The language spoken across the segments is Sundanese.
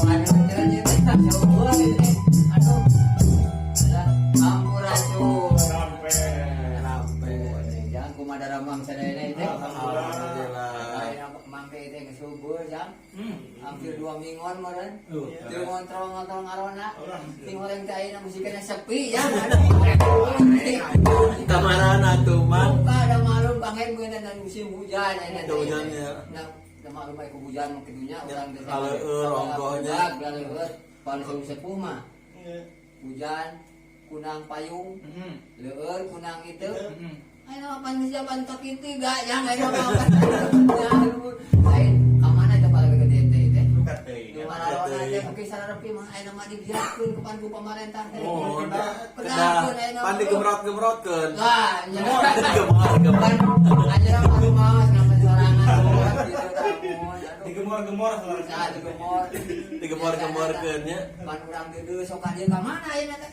Ya ampun. Aduh. Ampurasun. Sampai. Ampun. Jangan kumaha daramang sadayana teh. Alhamdulillah. Ayeuna mangke teh geus subur jang. Hampir 2 mingguan meureun. Teu ngontrol-ngontrol ngarona. Ting horeng teh ayeuna musikana sepi ya. Kamarana tuh, Mang? Buka ada malum pangen beunang dan musim hujan ayeuna teh. Hujan, ya. Nah, da malum bae ku hujan mah kidunya urang teh. Laleueur onggohnya. Laleueur. Pan sepuh mah hujan kunang payung, leueur kunang itu. Ayeuna mah pan geus zaman kitu ga jang ayeuna mah. Ya, lain ka mana teh paling gede teh teh. Di mana teh oke sararepi mah ayeuna mah dibiarkeun ku pan ku pamarentah teh. Oh, Kedah kedah pan digemrot-gemrotkeun. Lah, nya. Gemor, gemor. Ayeuna mah rumah ngapa sorangan gitu tah. Digemor-gemor. Nah, digemor. Digemor-gemorkeun nya. Pan urang deudeuh sok ka dieu ka mana ayeuna teh?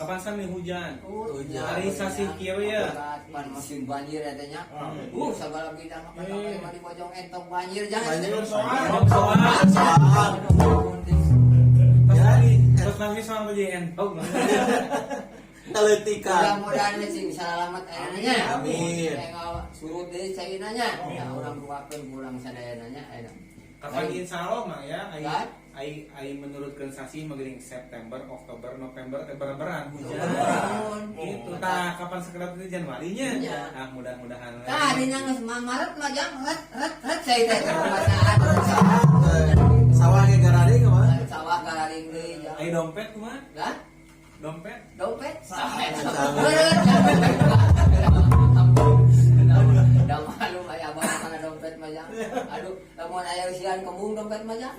Kapan sami hujan? Hujan. Hari sasih kieu ya. Pan musim banjir eta nya. Sagala bidang mah kan mah di Bojong entong banjir jangan. Banjir. Soang. Soang. Pas Ya. lagi, terus nanti soang tuh jadi entog. Kaleutikan. Mudah-mudahan sing salamat ayeuna nya. Amin. Surut deui caina nya. Ya urang ruakeun kurang sadayana nya ayeuna. Kapan insya Allah mah ya, ai Kan? ai ai menurutkeun sasih mah geuning September, Oktober, November teh bereberan hujan. Nuhun. Gitu tah kapan sekedap itu Januarinya. Iya. Ah, mudah-mudahan. Tah dina geus Maret mah jang ret ret ret cai teh perasaan. Sawah ge gararing mah. Sawah gararing deui jang. Ai dompet kumaha? Lah, Dompet? dompet Sampai. Meureun. Da malu aya abang kana dompet mah jang. Aduh, lamun aya eusian kembung dompet mah jang.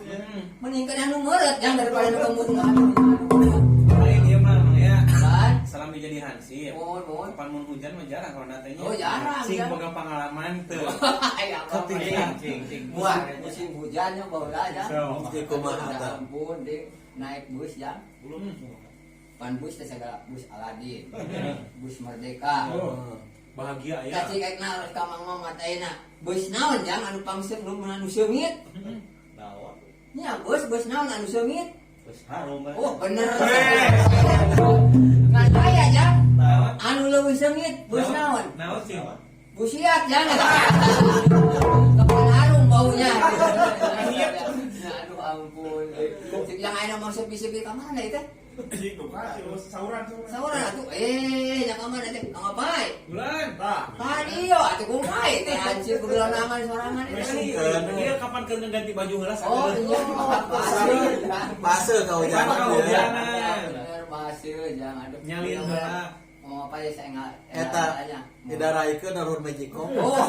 Mending kana nu meureut jang daripada nu kembung mah. Aduh. Lain ieu mah Mang ya. Kan? Salam dijadi hansip. Mohon, mohon. Kapan mun hujan mah jarang kalau teh nya. Oh, jarang, Sing jarang. boga pengalaman teu. Aya abang. Cing cing cing. Wah, musim hujannya baheula jang. So. Di kumaha Ya tah? ampun, di naik bus jang. Pan bus teh segala bus Aladin, bus Merdeka. Oh, bahagia ya. Cacing ekna harus ka Mang Mamat ayeuna. Bus naon jang anu pangseut nu anu seungit? Naon? Nya bus bus naon anu seungit? Terus harum. Oh, bener. Ngan aya jang. Naon? Anu leuwih seungit bus naon? Naon sih? Bus siat jang. Kapan harum baunya. Nah, aduh ampun. Cik yang ayeuna mau sepi-sepi ka mana itu? Sauran. Sauran atuh. Nya ka mana teh? Ka ngapain? Bulan. Tah. Tadi yo atuh kumaha teh hancur kudulanangan sorangan itu. Iya, kapan keur ganti baju heula? Oh, iya, Base kahujanan Emang ya. kahujanan. Bener base jangan aduh. Nyalin heula. Mau apa ya saya enggak Eta didaraikeun narur magicom. Oh,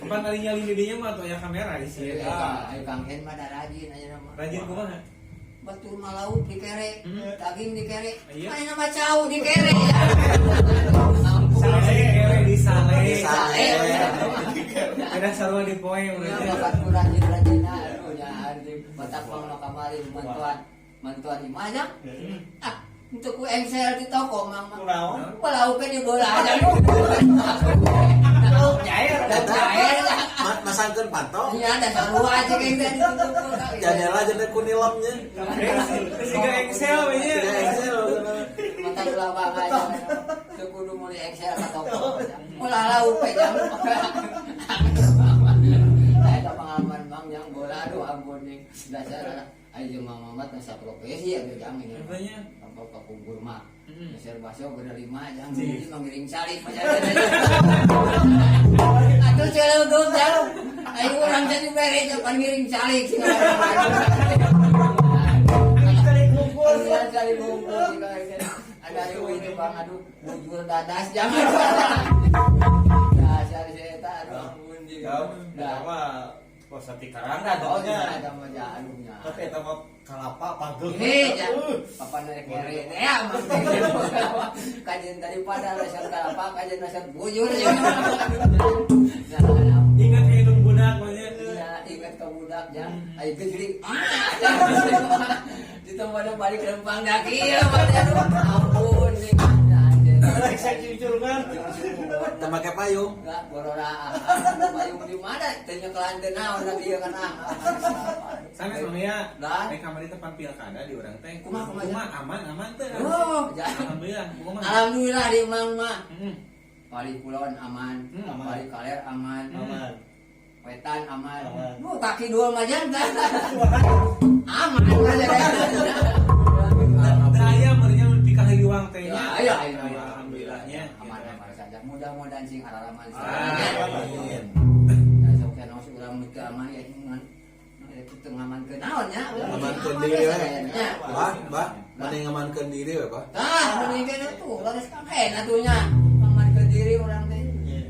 Kapan kali nyalin di dinya mah atuh aya kamera di sini. iya, ayo Kang En mah da rajin aja mah. Rajin kumaha? Batur mah lauk dikere, daging dikere. Iya. Ayeuna mah cau dikere ya. Ampun. Sale kere di sale. Di sale. Ada sarua di poe Ya, urang. bakat ku rajin-rajin aduh ya anjing. Batak mah nu kamari mantuan mantuan imah Ah, untuk ku engsel di toko mang mah. Kunaon? Lauknya di bola aja. Lauk cair. Lauk cair. Masangkeun panto. Iya, ada sarua aja kayak gitu. Jadela jadi ku nilemnya. Siga engsel we nya. Siga engsel. Mata ulah bangga aja. Teu kudu meuli engsel ka toko. Ulah lauk we jang. Nah, eta pengalaman Bang yang bola aduh ampun nih. Dasar ayo jeung Mang Mamat nasa profesi atuh jang ini. Apanya? Sampai ka pungkur mah. Meser baso bener lima jang Cih. ini mangiring salik mah Atuh celeugeup jang. Ayo urang teh dibere pan ngiring calik. Cari kumpul. Iya, cari kumpul. Ada itu bang, aduh, bujur dadas jangan. Dasar saya aduh ampun. Jauh. Dah. Mah pos sati karangga Oh, taunya. ada mah aduhnya. Tapi eta mah kalapa pageuh. Ini ya, papa narik ngere, ya, kajian daripada resep kalapa, kajian resep bujur ya. Nah, Ingat ke indung budak mah nya. iya, ingat ke budak ya. Ayo gejlik. Ah, ditambah balik rempang daki ya, aduh, ampun nih. Ya, anjir. Irungan. Teu make payung. Enggak, borora. Payung di mana? Teu nyekelan teu naon lagi ieu kan ah. Sanes mah ya. Lah. Teh kamari teh pan pilkada di urang teh. Kumaha, kumaha? Kumaha aman aman teh. Oh, jangan. Alhamdulillah, kumaha. Alhamdulillah di Mang mah. Heeh. Pali kulon aman, Aman. pali kaler aman, Aman. wetan aman. Aman. Nu kaki dua mah jantan. Aman aja. Da aya meureunnya nu pikahiliwang teh nya. Ya, ya, ya. Alhamdulillahnya. Aman aman saja. Mudah-mudahan sing araraman. Amin. Nah, sok kena urang nu teu aman ya ngan itu teu ngamankeun naon nya. Ngamankeun diri we. Nya. Bah, bah, mending ngamankeun diri we, Bah. Tah, mending kena tuh laras kang atuh nya. Ngamankeun diri urang teh.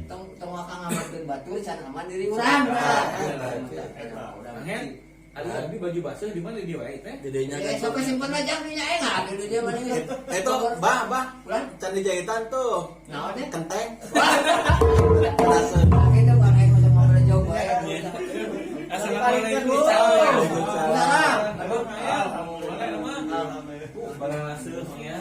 Tong tong akang ngamankeun batur can aman diri urang. Kang Hen, ada abi baju basah di mana di wae teh? Jadinya Eh, sok simpen aja nya enggak atuh dia mah. Itu, bah, bah. Ulan? Can dijahitan tuh. Naon teh? Kenteng. Wah. Rasa. Kita bang aing masa mau jauh bae. Assalamualaikum. Waalaikumsalam. Alhamdulillah. Barang ya.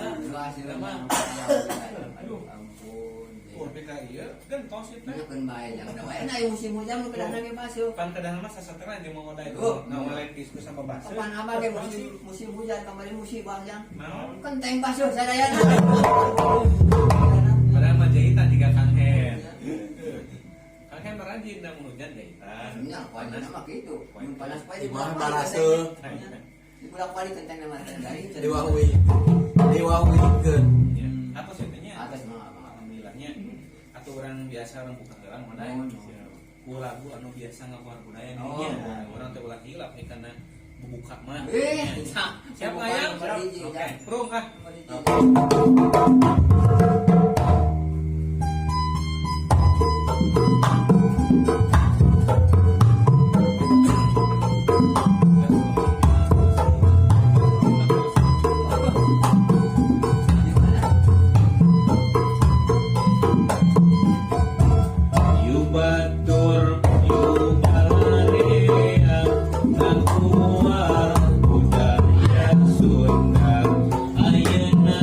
Aduh, ampun. Oh, BK ieu gentos ieu teh. Nyekeun bae jang da wae na musim hujan nu kedahna ge basuh. Pan kadang mah sasateran jeung mau ngoda itu. Oh. Nah, mulai diskusi sama basuh. Kapan abah ge musim musim hujan kamari musibah jang. Naon? Kenteng basuh sadayana. Padahal mah jahitan jika Kang Hen. Kang Hen mah rajin da mun hujan jahitan. Nya panas mah kitu. Mun panas pae Imah baraseuh. Dibolak-balik kenteng mah dari Diwahui. Diwahuikeun. Ya. Atos ieu teh nya. Atas mah abah. Alhamdulillahnya. Atau orang biasa orang buka heula mana Oh, no. ku lagu anu biasa ngakuar budaya Oh. dirinya. Orang teh ulah hilap nih karena bubuka mah. Eh, Siap ngayang? Nomor hiji, Oke, Jang. prung ah. Nomor hiji. Gimana? Yu batur yu balarea ngakuar budaya Sunda ayeuna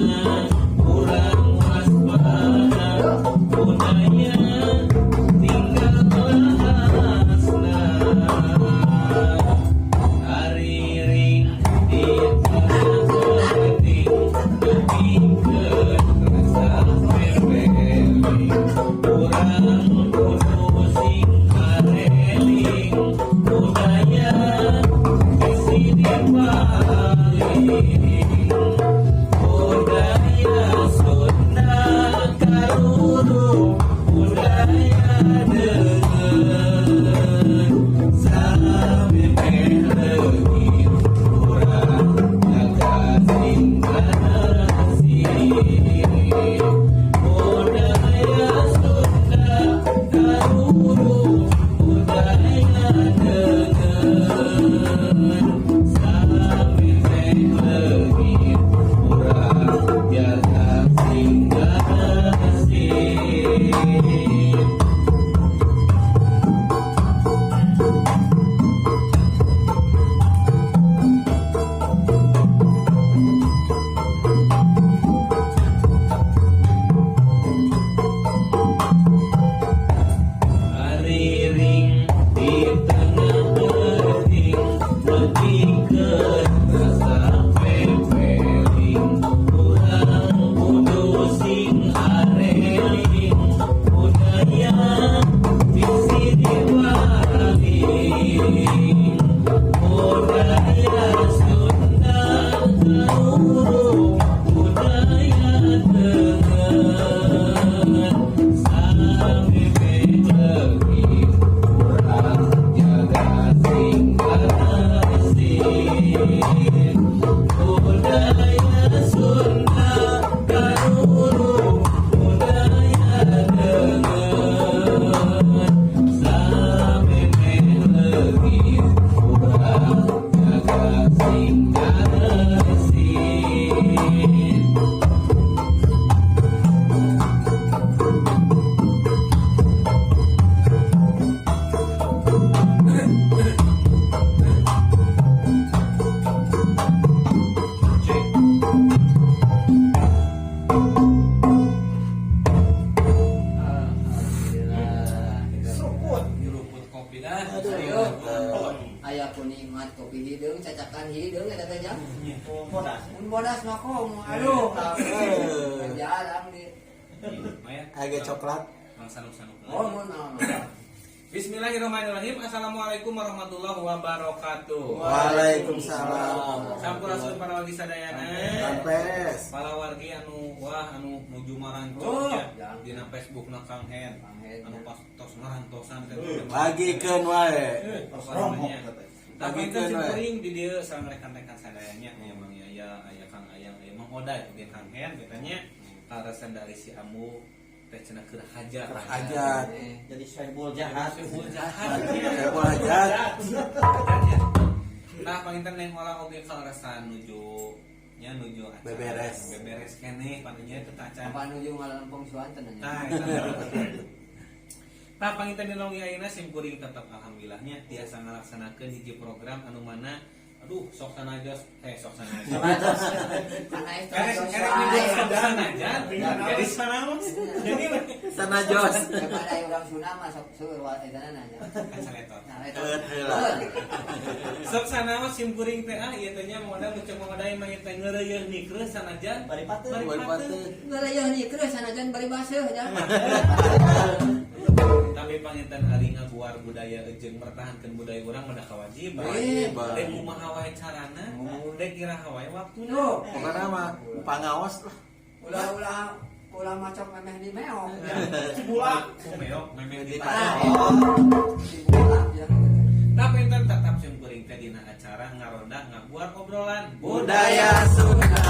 urang Awas makom, aduh. Jarang di. Lumayan. Agak coklat. Mang sanuk-sanuk. Oh, mau no. Bismillahirrahmanirrahim. Assalamualaikum warahmatullahi wabarakatuh. Waalaikumsalam. Sampurasun para wargi sadayana. Rampes. Para wargi anu wah anu nuju marancok Oh, ya jangan. dina Facebook na Kang Hen. Kang Hen, Anu ya. pas tos ngarantosan teh. Bagikeun wae. Rompok katanya. Tapi itu Bagikeun si wae. kuring di dieu sareng rekan-rekan sadayanya aya Mang Yaya, aya Kang Ayang, aya Mang Oday, oge Kang Hen katanya kaleresan dari si Amu teh cenah keur hajat. Keur hajat. Jadi sohibul jahat. Sohibul jahat. Sohibul hajat. Nah, panginten neng olah oge kaleresan nuju nya nuju acara. Beberes. Beberes keneh panenya teu tacan. Apa nuju ngalempong suanten nya. Nah, eta. Nah, panginten dina wengi ayeuna sim kuring tetep alhamdulillahnya tiasa ngalaksanakeun hiji program anu mana aduh sok sanajan sok sanajan. Karena itu Erek erek nyebut sok sanajan jadi sanaos. Jadi Sanajos. Kepada orang Sunda mah sok seueur wa eta na nya. Kancaletot. Nah, eta. Eueuh heula. Sok sanaos sim kuring teh ah ieu teh nya modal nu cek modal mah ieu teh ngeureuyeuh nikreuh sanajan Bari pateuh. Bari pateuh. Ngeureuyeuh nikreuh sanajan bari baseuh nya. Tapi panginten ari ngaguar budaya jeung mertahankeun budaya urang mah da kewajiban. Kewajiban. Dek kumaha wae carana, dek iraha wae waktuna. Tuh. Pokoknya mah pangaos lah. Ulah-ulah ulah macok memeh di meok. Cibulak. Kumeok memeh di Di Nah, Oh. Dibulak ya. Tapi enten tetap sim kuring teh dina acara ngaronda ngaguar obrolan Budaya Sunda.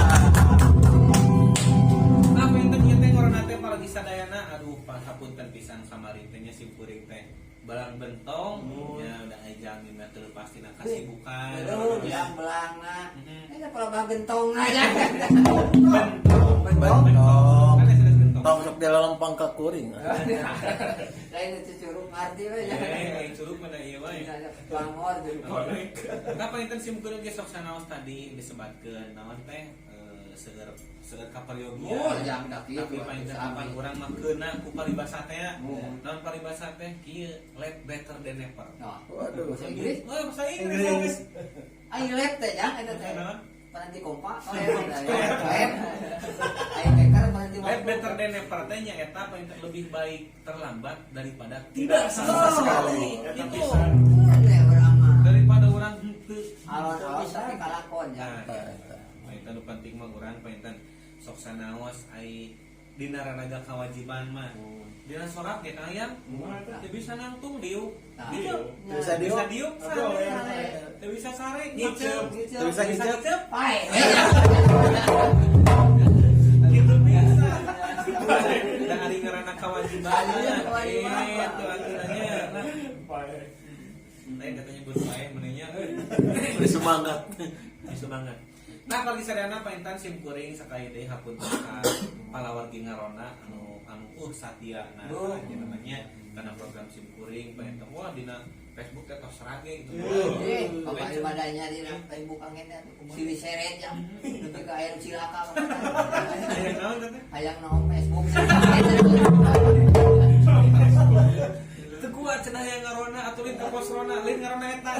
Tapi enten ieu teh ngorona teh paragi sadayana aduh pangapunten pisan kamari teh nya sim kuring teh balang bentong nya udah aya jalmi mah teu pasti na kasibukan. Aduh, belang-belangna. Mhm. Ini pelabah gentong aja. Bentong. Bentong. Bentong. Kan aya gentong. Tong sok dilelempang ka kuring. Lain itu curug ngarti we nya. Eh, lain curug mana ieu wae. Bangor jadi. Nah, panginten sim kuring ge sok sanaos tadi disebatkeun naon teh seueur seueur kaperyogian. Oh, jang dak kitu. Tapi panginten kapan urang mah keuna ku paribasa teh. Oh. Naon paribasa teh kieu late better than never. Nah, Waduh. bahasa Inggris. Oh, bahasa Inggris. Aing lep teh jang eta teh. Naon? Paranti kompa. Oh, lep. Aing keker paranti Late better than never teh nya eta panginten lebih baik terlambat daripada tidak sama Oh. sekali. Eta Itu pisan. Lep urang mah. daripada urang henteu. Alon-alon tapi kalakon Nah, jang. eta nu penting mah urang panginten sok sanaos ai dina raraga kewajiban mah. Dina sorak ge Kang Ayang, teu bisa nangtung diuk. Nah. Gitu. Teu bisa diuk. Bisa diuk Aduh, sare. ya. Teu bisa sare ngiceup. Teu bisa Bisa ngiceup. ngiceup. Pae. Gitu bisa. Da ari ngaranna kewajiban. Iya, kewajiban. Gitu aturannya. Nah, Baik. lain katanya buat pae menenya euy. Udah semangat. Semangat. Nah, kalau sadayana panginten sim kuring sakali deui hapunten ka palawargi ngarona anu anu satia nah Oh. namanya karena program sim kuring panginten wah dina Facebook teh tos rage gitu. Eh, bapak imadanya di Facebook angin teh silih seret jang. Nepi ka aya nu cilaka. Aya naon teh? Hayang naon Facebook. Teu kuat cenah yang ngarona atuh lain ka pos rona, lain ngarona eta.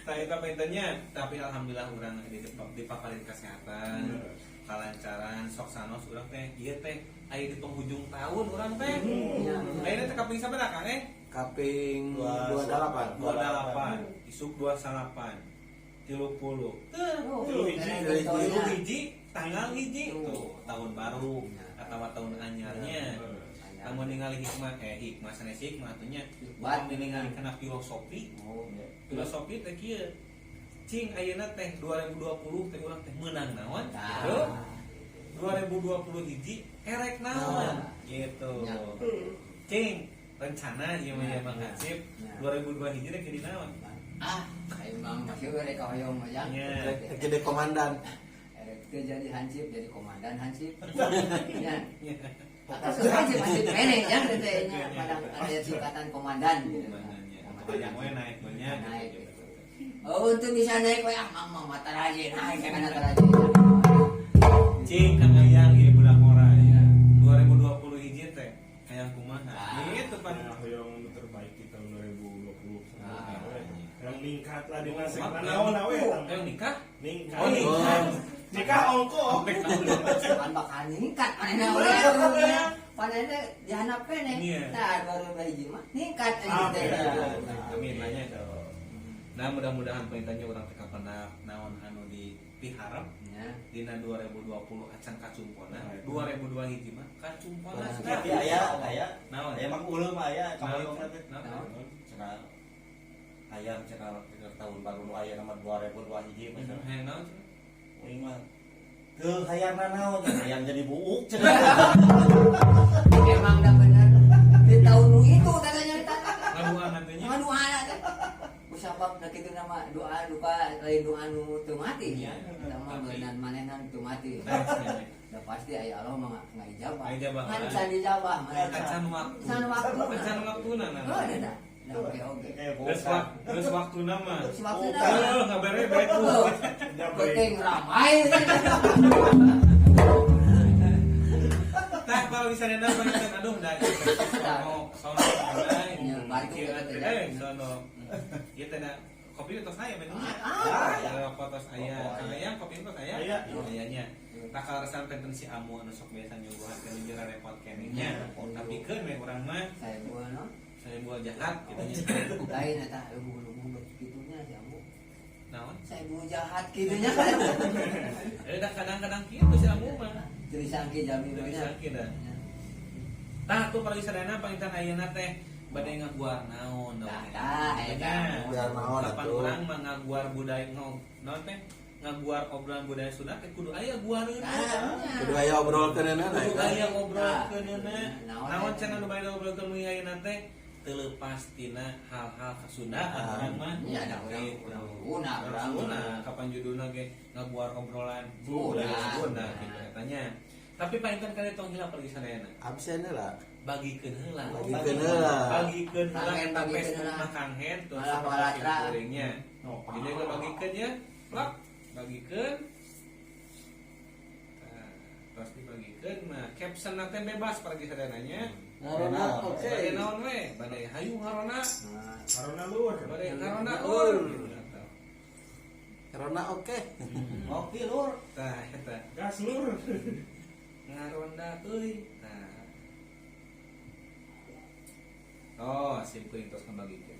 Tah eta pangintennya, tapi alhamdulillah urang dipaparin kesehatan, kalancaran, sok sanos urang teh ieu teh aya di penghujung tahun urang teh. Ayeuna teh kaping sabaraha Kang eh? Kaping 28. 28, isuk 28, 30. Teu, Tilu hiji. tilu hiji, tanggal hiji tuh tahun baru atau tahun anyarnya. Lamun ningali hikmah hikmah sanes hikmah atunya. Bat. Lamun ningali kana filosofi, filosofi teh kieu. Cing ayeuna teh 2020 teh urang teh meunang naon? Gitu. 2020 hiji erek naon? Gitu. Ya. Cing rencana ieu mah ya Mang Hansip 2002 hiji rek jadi naon? Ah, emang masih rek hoyong mah jang. Iya. Gede komandan. Erek teh jadi hansip, jadi komandan hansip. Ya. Atau hansip hansip keneh jang teh nya padang ada singkatan komandan gitu. Komandannya. Atau hayang we naik we nya. Naik gitu. Oh, untuk bisa naik we ah mama mata raje naik kana taraje. Cing Kang Ayang ieu budak ora ya. 2020 hiji teh hayang kumaha? Ah. Gitu pan. Ya, hoyong nu terbaik di tahun 2020. Ah. Yang ningkat lah dina segala naon we. Yang nikah? Ningkat. Oh, nikah. Nikah ongko. Kan bakal ningkat manehna we. Manehna dihandap keneh. Iya. Nah, 2021 mah ningkat anjing teh. Amin lah nya. Nah, mudah-mudahan perintahnya urang teh kapenak naon anu dipiharep Ya. dina 2020 acan kacumpona, 2002 hiji mah kacumpona. Tapi aya aya. Naon? Aya mah uleuh mah aya kamayong teh. Naon? Cenah hayang cenah tahun baru nu aya nama 2002 hiji mah cenah. Hayang naon? Uing mah teu hayang naon, hayang jadi buuk cenah. Emang dah bener. Di tahun nu itu katanya eta. Ngaduaan teh nya. Ngaduaan teh. Kusabab da kitu nama doa duka lain doa nu teu mati. Iya. Eta mah beunang manehna teu mati. Da pasti aya Allah mah ngaijabah. Ngaijabah. Ngan can dijabah manehna. Acan waktu. Can waktu. Acan waktuna nah. Oh, da. Nah, oke oke. Geus waktuna mah. Geus waktuna. Heuh, ngabere bae tuh. Penting ramai. Tah kalau misalnya nama kan aduh dah sono sono Ya, bantu pikiran kita teh teh. sono. Ieu teh da kopi tos aya minumnya. Ah. Ya kopi tos aya. Kang Ayang kopi tos aya. Aya. Ayanya. Tah kalau resan penten si Amu anu sok biasa nyuguhan ke nu repot keneh nya. Tapi keun we urang mah Saya gua no. saya buat jahat gitu nya. Lain eta lubuh-lubuh kitunya si Amu. Naon? Saya gua jahat kitunya. Eh dah kadang-kadang kieu si Amu mah. Jadi sangki jami Dari nya. sangki dah. Tah tuh para sadayana panginten ayeuna teh bade ngaguar naon Tah, tah, eta. Ngaguar naon Kapan atuh. urang mah ngaguar budaya naon teh ngaguar obrolan budaya Sunda teh kudu aya guareunna. Kudu aya obrolkeunna Kudu eta. aya ngobrolkeunna. Naon Naon eta? cenah nu bade ngobrolkeun nu ayeuna teh teu leupas tina hal-hal kasundaan urang mah. Iya, da urang urang Sunda, Urang Sunda kapan judulna ge ngaguar obrolan Sunda. budaya Sunda gitu etanya. Tapi panginten kali tong hilap pergi sadayana. Absen lah. Bagikeun heula. Bagikeun heula. Bagikeun heula Kang Hen, ka bagikeun Facebook heula. mah Kang Hen terus Malah sama walatra. kuringnya. Jadi ge bagikeun ya. Plak, bagikeun. Tah, terus dibagikeun mah caption teh bebas pergi sadananya. Ngarona oke. Bade naon we? Bade hayu ngarona. Nah, Karena lur. Bade ngarona lur. Gitu, atuh. Karena oke. Ngopi lur. Tah eta Gas lur. ngaronda euy. Tah. Oh, sim kuring tos ngabagikeun.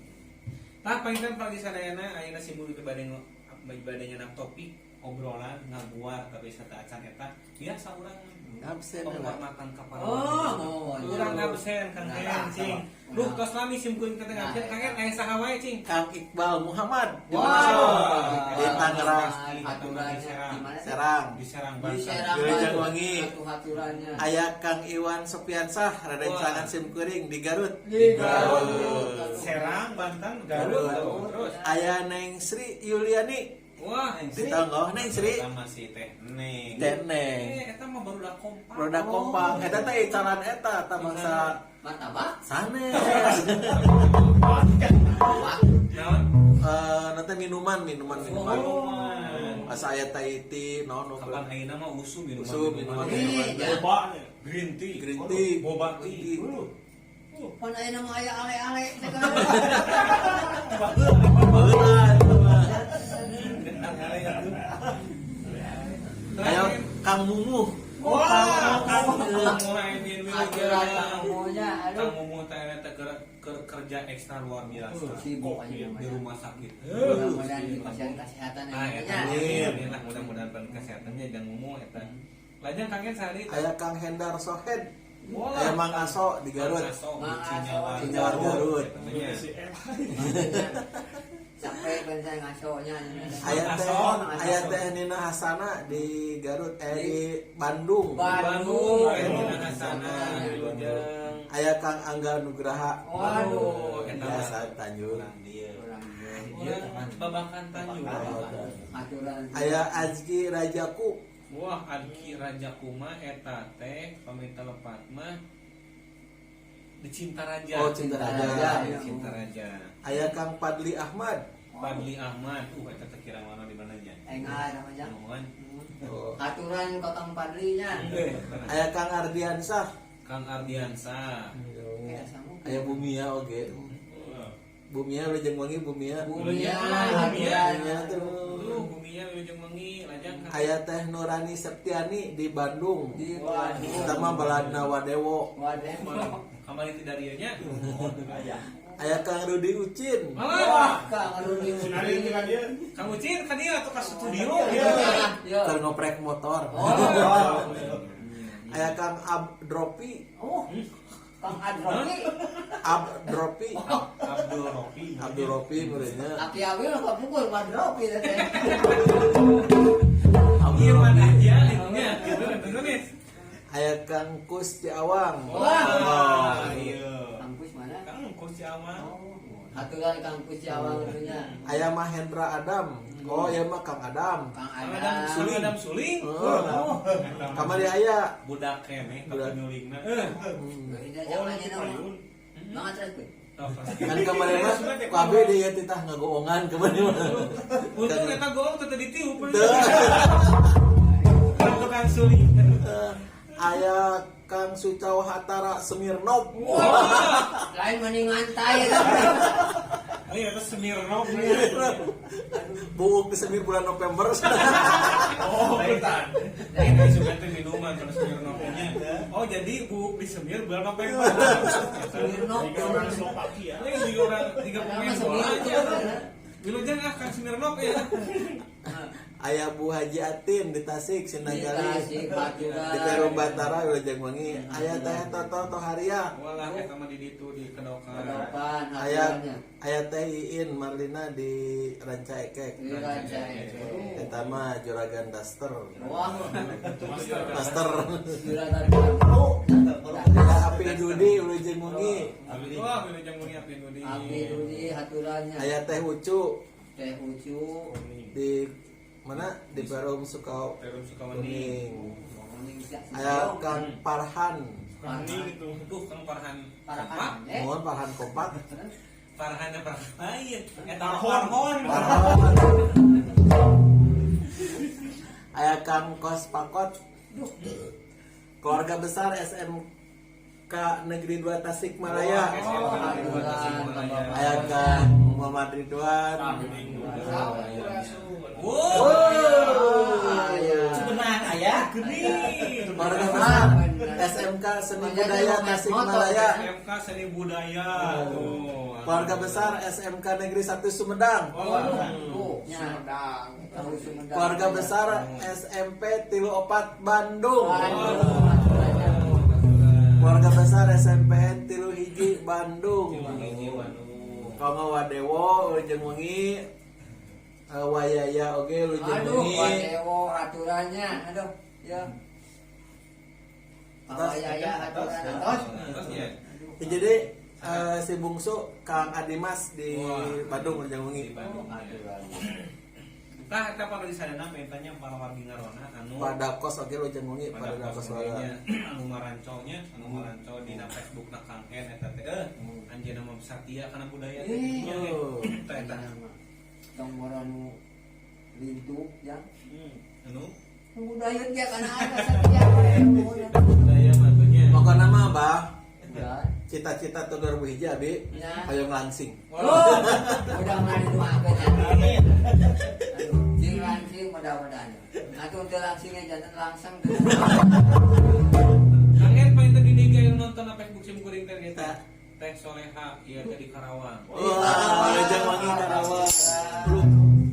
Tah panginten pagi sadayana ayeuna sim kuring teh bade nyenak topik obrolan ngaguar tapi sata acan eta biasa urang Absen lah. penghormatan ka para Oh, oh, urang ngabsen Kang Nah, Hen cing. Duh tos lami sim kuring teh ngabsen Kang Hen aya saha wae cing. Kang Iqbal Muhammad di Wow. mana? Di Tangerang, Aturannya di mana? Serang. Di Serang Di Banten. Serang. Di Rejangwangi. Atuh-aturannya. Aya Kang Iwan Sopiansah, rerencangan sim kuring di Garut. Di Garut. Serang Banten Garut. Garut. Terus. Aya Neng Sri Yuliani Wah, di Tonggoh Neng Sri. Eta mah si Teh Neng. Teh Neng. Eh, eta mah baru kompak. Roda kompak. Eta teh icalan eta ta bangsa Martabak. sanes. Naon? Nanti minuman, minuman, minuman. Minuman. Asa aya Thai tea, naon nu Kapan ayeuna mah usum minuman. Usum, minuman. Ih, ya. Boba nya. Green tea. Green tea. Boba tea. Pan aya nama aya ale-ale sekarang. Baheula eta mah. Ayo Kang Mumuh. Wah, Kang Mumuh ini Aturan kamunya, Kang aduh. Mumuh teh eta kerja ekstra luar biasa. Sibuk aja Di namanya. rumah sakit. Mudah-mudahan di pasien kesehatan Nah, ya. eta Amin. amin lah mudah-mudahan pen kesehatannya dan Mumuh eta. Lajeng Kang Hen sehari Aya Kang Hendar Sohed. Bola. Aya Mang Aso di Garut. Mang Aso, Mang di Aso. Cinyawar. Cinyawar Garut. Eta nya. Si M. Sampai ben saya ngasonya. Aya teh Aso. aya teh Nina Hasana di Garut di Bandung. Bandung, Bandung. aya Nina Hasana, Wilujeng. Aya Kang Angga Nugraha. Waduh. Eta mah. Biasa Tanjung. Urang dieu. Orang Urang babakan Tanjung. aturan. Aya Azki Rajaku. Wah, Adki Raja Kuma eta teh pamita lepat mah di Cinta Raja. Oh, Cinta Raja. Di Cinta Raja. Aya Kang Padli Ahmad. Fadli Ahmad, eta teh kira mana di mana nya? Enggak namanya. Nuhun. Oh. Aturan kotong Padlinya. Aya Kang Ardiansah. Kang Ardiansa. Kayak sama. Aya Bumia oge. Bumia Wilujeng Wengi Bumia. Bumia, Bumia. Bumia tuh. Tuh, Bumia Wilujeng Wengi lajang ka Aya Teh Nurani Septiani di Bandung. Di Bandung. Kita mah baladna Wadewo. Waduh. Kamari tidak dieu nya. Aya Kang Rudi Ucin. Malah Wah, Kang Rudi. Sinari tinggal dia. Kang Ucin ka dieu atuh ka studio. Iya. Iya. Keur ngoprek motor. Oh. Aya Kang Abdropi, Oh. Kang Adropi. Abdropi, Abdul Rofi. Abdul Ropi muridnya. Aki awi lo kapukul Adropi teh. Iya mana ya nya gitu bener nih. Aya Kang Kus Ciawang. Wah, iya. Kampus mana? Kang Kus Ciawang. Oh, aturan kampus Ciawang itunya. Aya Mahendra Adam. Oh, ieu mah Kang Adam. Kang Kang Adam Adam. Suling. Adam Suling. Oh. Kamari aya. Budak keneh Budak. nyulingna. Oh, Banget terus. Kan kamari mah ku abi di ieu titah ngagoongan kamari mah. Untung eta goong teu ditiup. Teu. Tukang suling. Aya Kang Sucau Hatara Semirnov. Lain mending ngantai ya. Oh iya, itu Smirnoff. Buuk di Semir bulan November. Oh, bentar. Ini sudah teh minuman kalau Smirnoff-nya. Oh, jadi buuk di Semir bulan November. Smirnoff. Tiga orang Slovakia. Ini tiga orang tiga pemain bola aja. Wilujeng ah Kang Smirnoff ya. Aya Bu Haji Atin di Tasik Sinagali. Tasik, Baturan. Di Perum Batara Wilujeng Wengi. Aya Teh Toto Toharia. Walah eta mah di ditu di Kedokan. Kedokan, Aya aturannya. aya Teh Iin Marlina di Ranca Ekek. Di Ranca Ekek. Eta mah juragan daster. Wah, Daster. juragan kamu. Aya Api Dudi Wilujeng Wengi. Wah, Wilujeng Wengi Api Dudi. Api Dudi aturannya. Aya Teh Ucu Teh Ucu. di mana di Perum Suka Perum Sukawening. Kuning. Aya Kang Parhan. Hening itu. Duh, Kang Farhan. Parhan. Mohon Parhan Kompak. Farhannya Farhan lain. Eta Farhon. Parhan. Aya Kang Kos Pakot. Keluarga besar SMK Negeri 2 Tasikmalaya. SMK Negeri 2 Tasikmalaya. Aya Kang Muhammad Ridwan. Wow. Sebenang aya. Geni. Keluarga besar SMK Seni Budaya Tasikmalaya. SMK Seni Budaya. Tuh. Keluarga besar SMK Negeri 1 Sumedang. Sumedang. Keluarga besar SMP Tilu Opat Bandung. Keluarga besar SMPN Tilu Hiji Bandung. Kanggo Wadewo Wilujeng Wengi, Wayaya oge Wilujeng Aduh, Wengi. Wadewo aturannya. Aduh, ya. Wayaya aturan atos. Terus ya. Jadi si bungsu Kang Adimas di Wah. Bandung Wilujeng Wengi. Di Bandung. Tah eta para di sadana pentanya para wargi ngarona anu Pada kos oge Wilujeng Wengi pada pada kos kos wala. nya anu maranconya anu maranco dina Facebook na Kang N eta teh anjeunna mah satya kana budaya teh nya ge. Oh. Tah eta Tong moro nu lintuk ya. Anu Budaya dia kana ada satya. budaya mah tuh nya. Pokokna mah Bah, Ya. cita-cita tahun 2001 abi Ya. hoyong langsing. Oh, udah mulai didoakeun ya. Amin. Aduh, cing langsing mudah-mudahan. Atuh teu langsingnya jantan langsung teu. Kang N paling tadi di yang nonton na Facebook sim kuring teh eta. Teh Soleha ieu teh di Karawang. Wah, Wilujeng Wengi Karawang.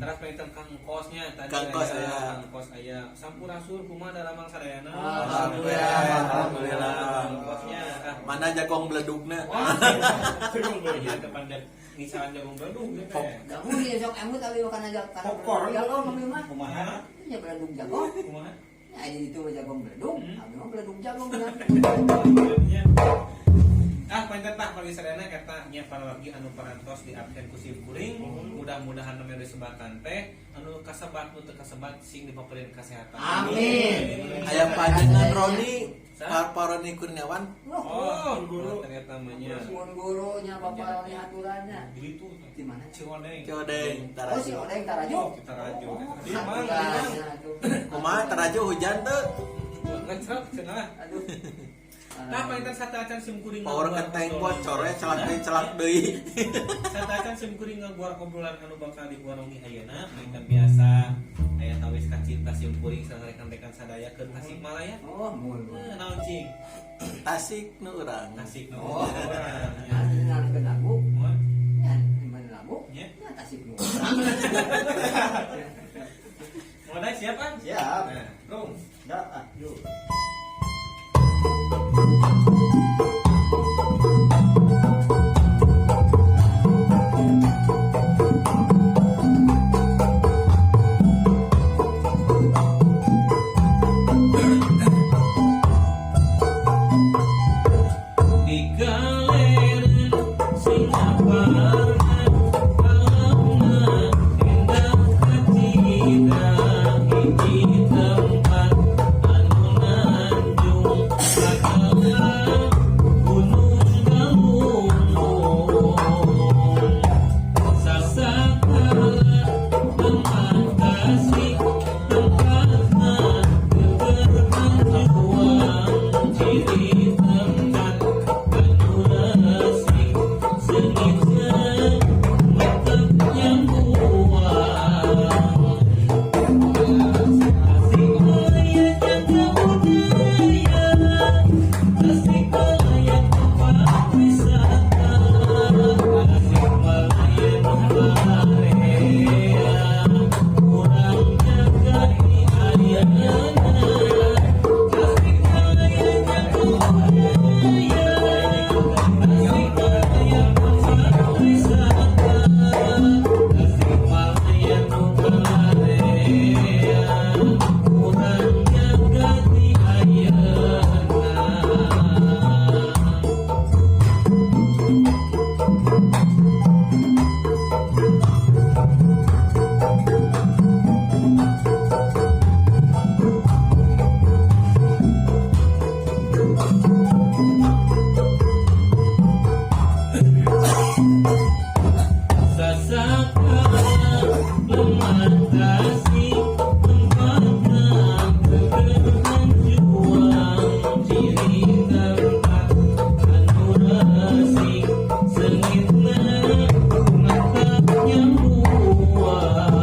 Terus pengen Kang Kosnya tadi Kang Kos, aya, aya. Kang Kos aya. Sampurasun kumaha dalamang sadayana. Alhamdulillah, alhamdulillah. Kang Kosnya. Ah. Mana jagong beledugna? Wah, iya depan ngisaran jagung beledug ya teh. Kamu ya sok emut abi makan aja kana Popcorn. jagung abi mah. Kumaha? Ya beledug jagung. Kumaha? Ya itu jagung beledug, abi mah beledug jagung kan. Iya. Ah, panten tah pagi sadayana eta nya para wargi anu parantos di absen ku sim kuring. Mudah-mudahan nu mere sebatan teh anu kasebat nu teu kasebat sing dipaparin kesehatan. Amin. Aya panjenengan Roni, Pak Roni Kurniawan. Oh, Guru. ternyata namanya. Mun gurunya bapak Roni aturannya. Di itu. Di mana? Cihodeng. Ciodeng, Oh, si Taraju. Odeng Taraju. Taraju. Oh, Di mana? aturannya, aduh. Kumaha Taraju hujan teu? Ngecrek cenah. Aduh. Nah, panginten sateuacan sim kuring Power ngenteng bocor ya celak deui celak deui. Sateuacan sim kuring ngaguar obrolan anu bakal diwarungi ayeuna, panginten biasa aya tawis kacinta sim kuring sareng rekan-rekan sadaya ke Tasikmalaya. Oh, mun. Eh, naon cing? Tasik nu urang. Tasik nu Oh. urang. Ya, dengarkeun lagu. Moal. Ya, mana lagu? Ya. Ya, Tasik nu urang. Mulai siap kan? Siap. Nah, Rung. Dah, ah, yuk. Di galeren Singaparna alamna indah kacida hiji tempat anu nanjung sakala Gunung Galunggung sasakala tempat kasih tempatna keur berjuang ciri tempat anu resik seungitna metep nyambuang Tasikmalaya jaga budaya, Tasikmalaya tempat wisata, Tasikmalaya nu area, urang jaga di ayeuna. Tasikmalaya jaga budaya, Tasikmalaya tempat wisata, Tasikmalaya nu area, urang jaga di ayeuna. Sasakala lemah kasih tempatna keur berjuang ciri tempat anu resik seungitna mata nyambuang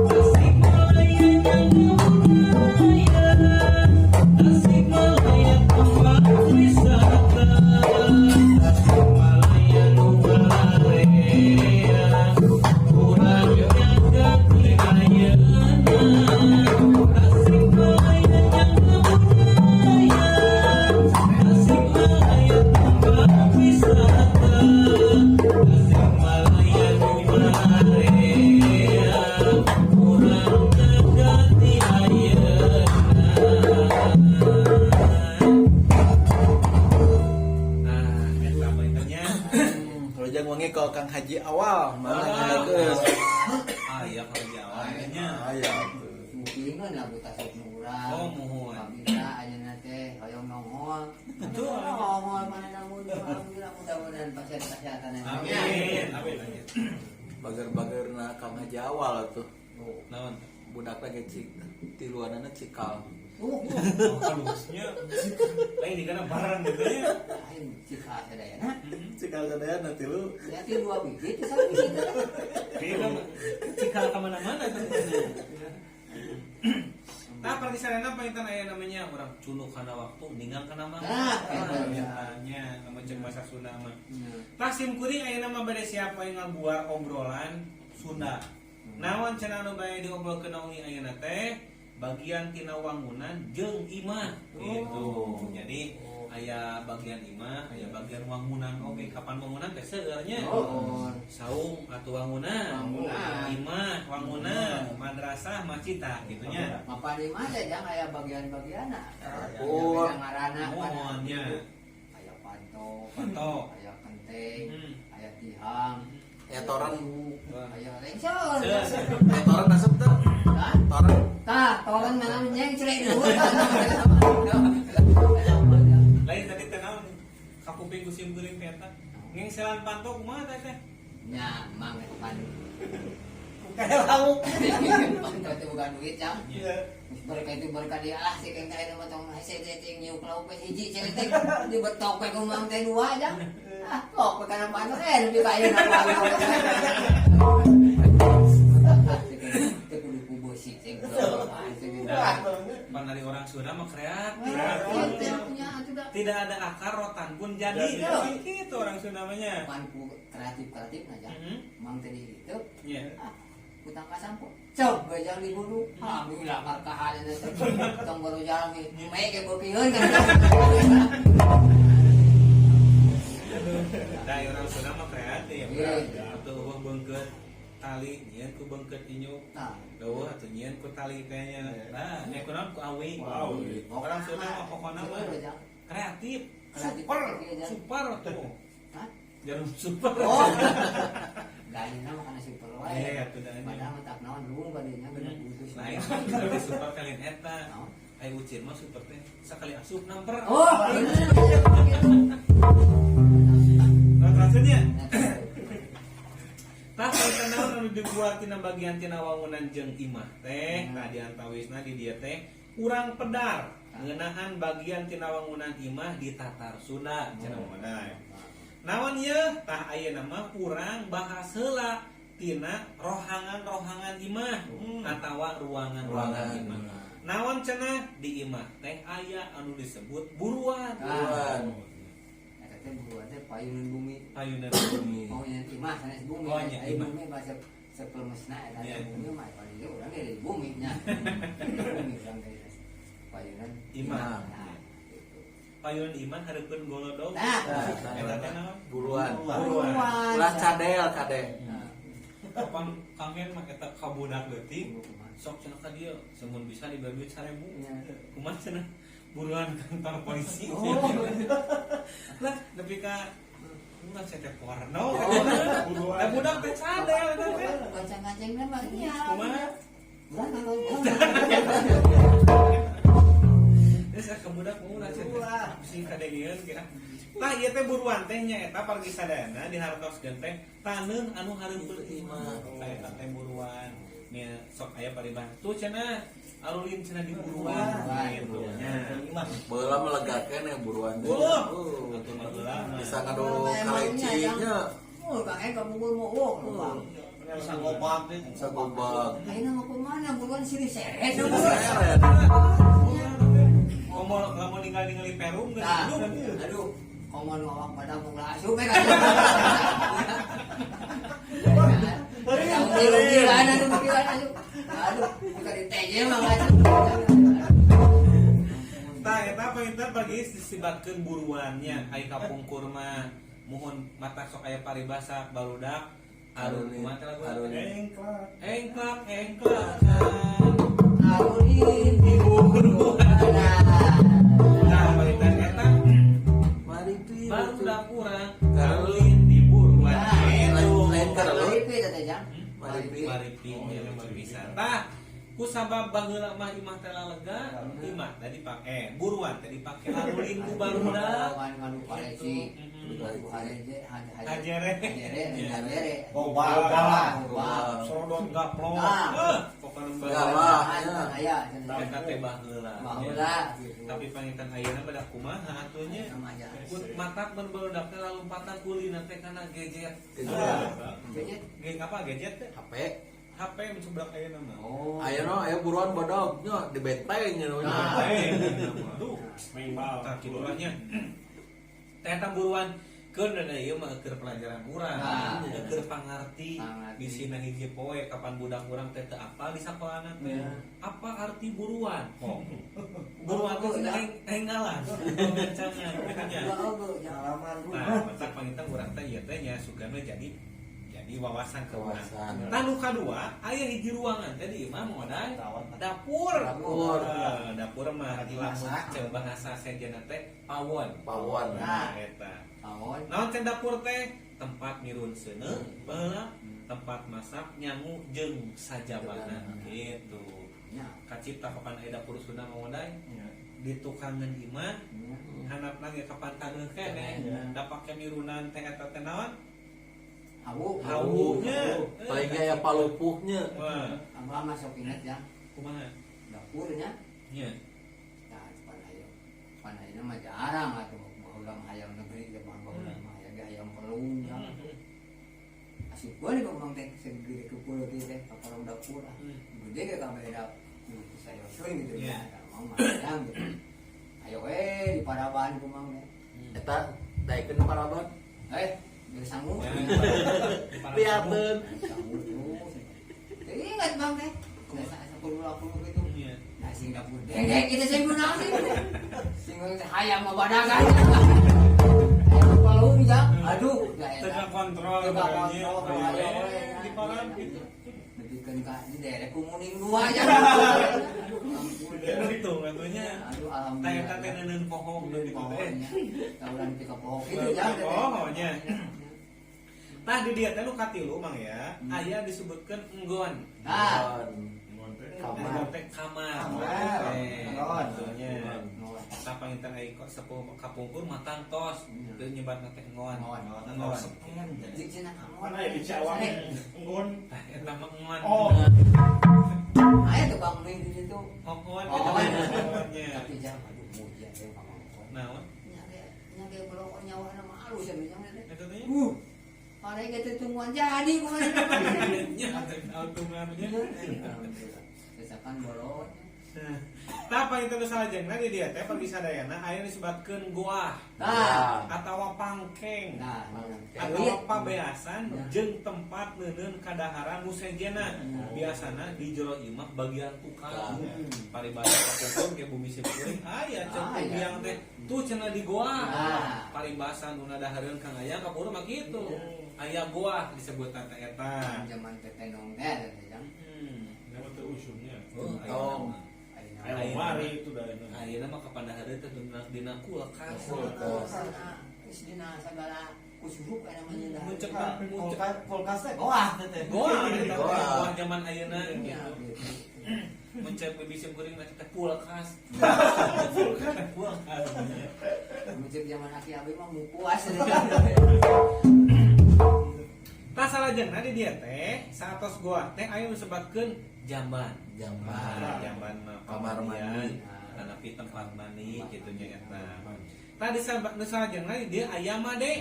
Tasikmalaya jaga budaya, Tasikmalaya tempat wisata, Tasikmalaya nu area, urang jaga ti ayeuna. Tasikmalaya jaga budaya, Tasikmalaya tempat wisata, Tasikmalaya nu area, urang jaga ti ayeuna. Nah, eta pangintennya. Rojang wangi ke Kang Haji awal mana Ah, geus. Ah iya kalau Jawa nya. Aya. Mungkin lagu Tasik nu urang. Oh, muhun. Pabila ayeuna teh hoyong nongol. Betul. Nongol mana namun alhamdulillah mudah-mudahan pasien kesehatan yang Amin. Amin. Bager-bagerna Kang Haji awal tuh. Oh. Naon? Budak lagi cik tiluanana cikal. Oh, Oh, halusnya. Lain di kana barang gitu ya. lain cikal sadayana. Cikal sadayana tilu. Ya ti dua biji teh satu biji teh. Kayaknya cikal ke mana-mana tuh. Nah, pertisarana panginten aya namanya urang cunuk kana waktu ninggang kana mangga. Nah, eta. Nya, nama ceuk bahasa Sunda mah. Hmm. Tah sim kuring aya nama bade siapa yang ngaguar obrolan Sunda. Naon cenah anu bae diobrolkeun wengi ayeuna teh bagian tina wangunan jeung imah gitu. Jadi aya bagian imah, aya bagian wangunan oge. Kapan wangunan teh seueur nya. Oh. Saung atau wangunan, Wangunan. imah, wangunan, madrasah, masjid tah gitu nya. Apa di mana jang aya bagian-bagianna. Oh. Aya ngaranna Mohon nya. Aya panto, Panto. aya kenteng, Hmm. aya tihang, Aya toran. aya lengsor. Seueur. Eh, toran asup tuh. Hah? Toran. Tah, toran mana nyengcrek dulu. Lain tadi teh naon? Kapuping ku sim kuring teh eta. Ngengselan panto kumaha teh teh? Nya, mang eta pan. Kayak lauk. Pantau teh bukan duit jang. Iya. Mereka itu mereka dia ah si keng kaya nama tong hese teh teh nyiuk lauk we hiji cewek teh di betok we kumang teh dua jang. Ah kok we kana panto lebih kaya na teh kudu ku beusi teh. Pan dari orang Sunda mah kreatif. Teh punya atuh da. Tidak ada akar rotan pun jadi. Gitu orang Sunda mah. Pan ku kreatif-kreatif aja. Mang teh di itu. Iya. Ah, utang ka sampo. Cok, gajang dibunuh. Alhamdulillah markahan eta teh. Tong baru jalan ge. Mae ge beukiheun kan. Nah, orang Sunda mah kreatif. Iya. Atau eueuh beungkeut tali nyieun ku beungkeut inyuk. Tah. Eueuh atuh nyieun ku tali kayaknya. Nah, nya kunaon ku awi. Awi. Orang Sunda mah pokona mah kreatif. Kreatif, Super, iya, super tuh. Hah? Jarum super. Oh. Gayana mah kana super wae. Iya, atuh da nya. Padahal mah tak naon luhur badenya bener putus. Lain tapi super kalian eta. Naon? Ai ucir mah super teh sakali asup namper. Oh, bener gitu. Nah, rasanya. Tah eta naon anu dibuat tina bagian tina wangunan jeung imah teh, tah di antawisna di dieu teh urang pedar ngeunaan bagian tina wangunan imah di Tatar Sunda cenah modal. Naon ieu? Tah ayeuna mah urang bahas heula tina rohangan-rohangan imah atawa ruangan-ruangan imah. Naon cenah di imah teh aya anu disebut buruan. Buruan. Eta teh buruan teh payunan bumi. Payunan bumi. Oh, nya imah sanes bumi. Oh, nya Ai imah. bumi bahasa sepelemesna eta Iya. teh bumi mah paling ge urang ge di bumi nya. Bumi urang ge payunan Imah. Nah, gitu. Payunan imah hareupeun golodog. Nah, Eta teh naon? Buruan. Buruan. Ulah cadel kade. Nah, Kapan kangen mah eta ka budak leutik sok cenah ka dieu semun bisa diberi duit 1000. Iya. Kumaha cenah buruan kantor polisi. Oh. Lah nepi ka ulah saya teh porno. Buruan. Lah budak teh cadel eta teh. Kancang-kancangna mah iya. Kumaha? Urang nonton. Geus ah ka budak mah ulah cenah teh. Bisi kadengeun kira. Tah ieu teh buruan teh nya eta pargi sadayana dihartoskeun teh taneuh anu hareupeun imah. Tah eta teh buruan. Nya sok aya paribah tuh cenah arulin cenah di buruan gitu nya. Baheula melegakeun ya buruan teh. Wah. Oh. Atuh mah heula mah. Bisa ngadu kaleci nya. Oh, Kang Eka pukul mau oh, lupa. Bisa ngobak deh. Bisa gobak. Ayeuna mah kumaha buruan silih seret. Seret. Komo lamun ninggal-ningali perum geus Nah, aduh. aduh, komo nu awak pada mung asup we kan. Aduh, aduh, aduh, bukan di TJ mah asup. Tah eta panginten bagi disibatkeun buruannya ai kapungkur mah muhun mata sok aya paribasa barudak arun kumaha teh lagu Arun. Engklak. Engklak engklak. Arulin di buruan. Nah, panginten eta Mari pi. barudak urang karulin di buruan. Gitu. Lain karelun. Maripi teh Jang. Maripi. Maripi Oh, ya iya, lucu pisan. Tah, ku sabab baheula mah imah teh lega, imah teh dipake buruan teh dipake arulin ku barudak. Lawan nganu paleci. Hareje, Hajere. hajere, hajere. Gobak galah. Gobak. Sorodot gaplok. Nah. Pokona Galah. Aya Eta teh baheula. baheula gitu. Tapi panginten ayeuna pada kumaha atuh nya. Sama aja. Matak mun barudak teh lalumpatan kulina teh kana gadget. Gadget. Ge apa gadget teh? HP. HP mun sebelah ayeuna mah. Oh. Ayo no, ayo buruan bodog nya di benteng nya. Nah. Aduh, Main bal. tah kitu lah nya. Teh eta buruan keun da ieu mah keur pelajaran urang, Nah. keur pangarti. Pangarti. Bisina hiji poe kapan budak urang teh teu apal di sakolana teh. Apa arti buruan? Buruan teh cenah enggalan. Ngancangan kitu nya. Halaman Nah, matak panginten urang teh ieu teh nya sugana jadi wawasan ke urang. Wawasan. Tah nu kadua aya hiji ruangan teh di imah modal dapur. Dapur. Dapur mah lamun ceu bahasa sejenna teh pawon. Pawon. Nah, eta. Pawon. Naon teh dapur teh? Tempat mirun seuneu, baheula tempat masak nyangu jeung sajabana gitu. Nya. Kacipta kapan aya dapur Sunda mah modal di tukangan imah handapna ge kapan taneuh keneh da pake mirunan teh eta teh naon? Hawu. Hawunya. Paling aya palupuhnya. Wah, Abah masuk inget ya. Kumaha? Dapurnya. Nya. Nah, pan hayam. Pan hayam mah jarang atuh baheula mah hayam negeri zaman baheula mah hayam ge hayam pelung ya. Asup gua nih ngomong teh segede kepul kieu teh ka kolong dapur ah. Gede ge kabeh da sayoskeun gitu ya. Mau mah hayam gitu. Ayo we di paraban kumang teh. Eta daekeun paraban. Eh, dari sangu. Liateun. Sangu terus. Ingat bang teh. Nah, 10 gitu. Iya. Nah, sing dapur dengek kita sing guna sih. Sing hayam mah badagan. Hayam palung ya. Aduh, da eta. Teu kontrol Teu barangnya. kontrol, Ayo, ayo, we, di kolam gitu. Nepikeun ka di daerah kumuning dua ya. Ampun. Untung atunya. Aduh, Tah alhamdulillah. eta teh neuneun pohong Neuneun gitu teh. pohonnya. Tauran ti ka pohon gitu ya. Pohonnya. Tah di dieu teh nu katilu Mang ya, aya disebutkeun enggon. Nah, Kamar. Enggon teh kamar. Kamar. Eh, Enggon. atunya. Tah panginten ai kok sepuh kapungkur matang tos, teu nyebatna teh enggon. Enggon. Enggon. Jik cenah kamar. Mana ya di Cawang? Enggon. Tah eta mah enggon. Oh. Aya tukang mie di situ. Enggon Oh. eta mah enggonnya. Tapi jam aduh muja teh kamar. Naon? Nya ge nya ge belok nyawa mah alus ya jam teh. Eta teh? Pare ge teh tungguan jadi kumaha. Nya teh autungannya. Sesakan bolot. Tah panginten nu salajengna di dieu teh pergi sadayana aya disebutkeun goah Nah, atawa pangkeng. nah, Atau pabeasan Ya. jeung tempat neuneun kadaharan nu sejenna. Biasana di jero imah bagian tukang. Paribasa kapungkur ke bumi simkuring aya cek Aya. biang teh tuh cenah di goa. Ah. Paribasa nu nadahareun Kang Ayang kapungkur mah kitu. Aya goa disebut teh eta. Zaman tetenong teh teh jam. Nama teu usumnya. Oh, Tong. Ayeuna. Ayo mari itu dah ini. Ayeuna mah kapandahareun teh dina kulkas. Kulkas. Geus dina sagala kusuruk aya namanya dah. Mun cek mun cek Kulkas kulkas teh goah teh teh. goa eta teh Goa. goa zaman ayeuna Ya, gitu. gitu. Mun cek bibi simkuring mah teh kulkas. Kulkas. Mun cek zaman aki abi mah mukuas. Tah salajengna di dieu teh saatos goa teh aya nu disebutkeun jamban. Jamban. Nah, jamban mah Kamar pamandian, mandi. Tanapi tempat mandi kitu nya eta. Tah di nu salajengna di dieu aya made.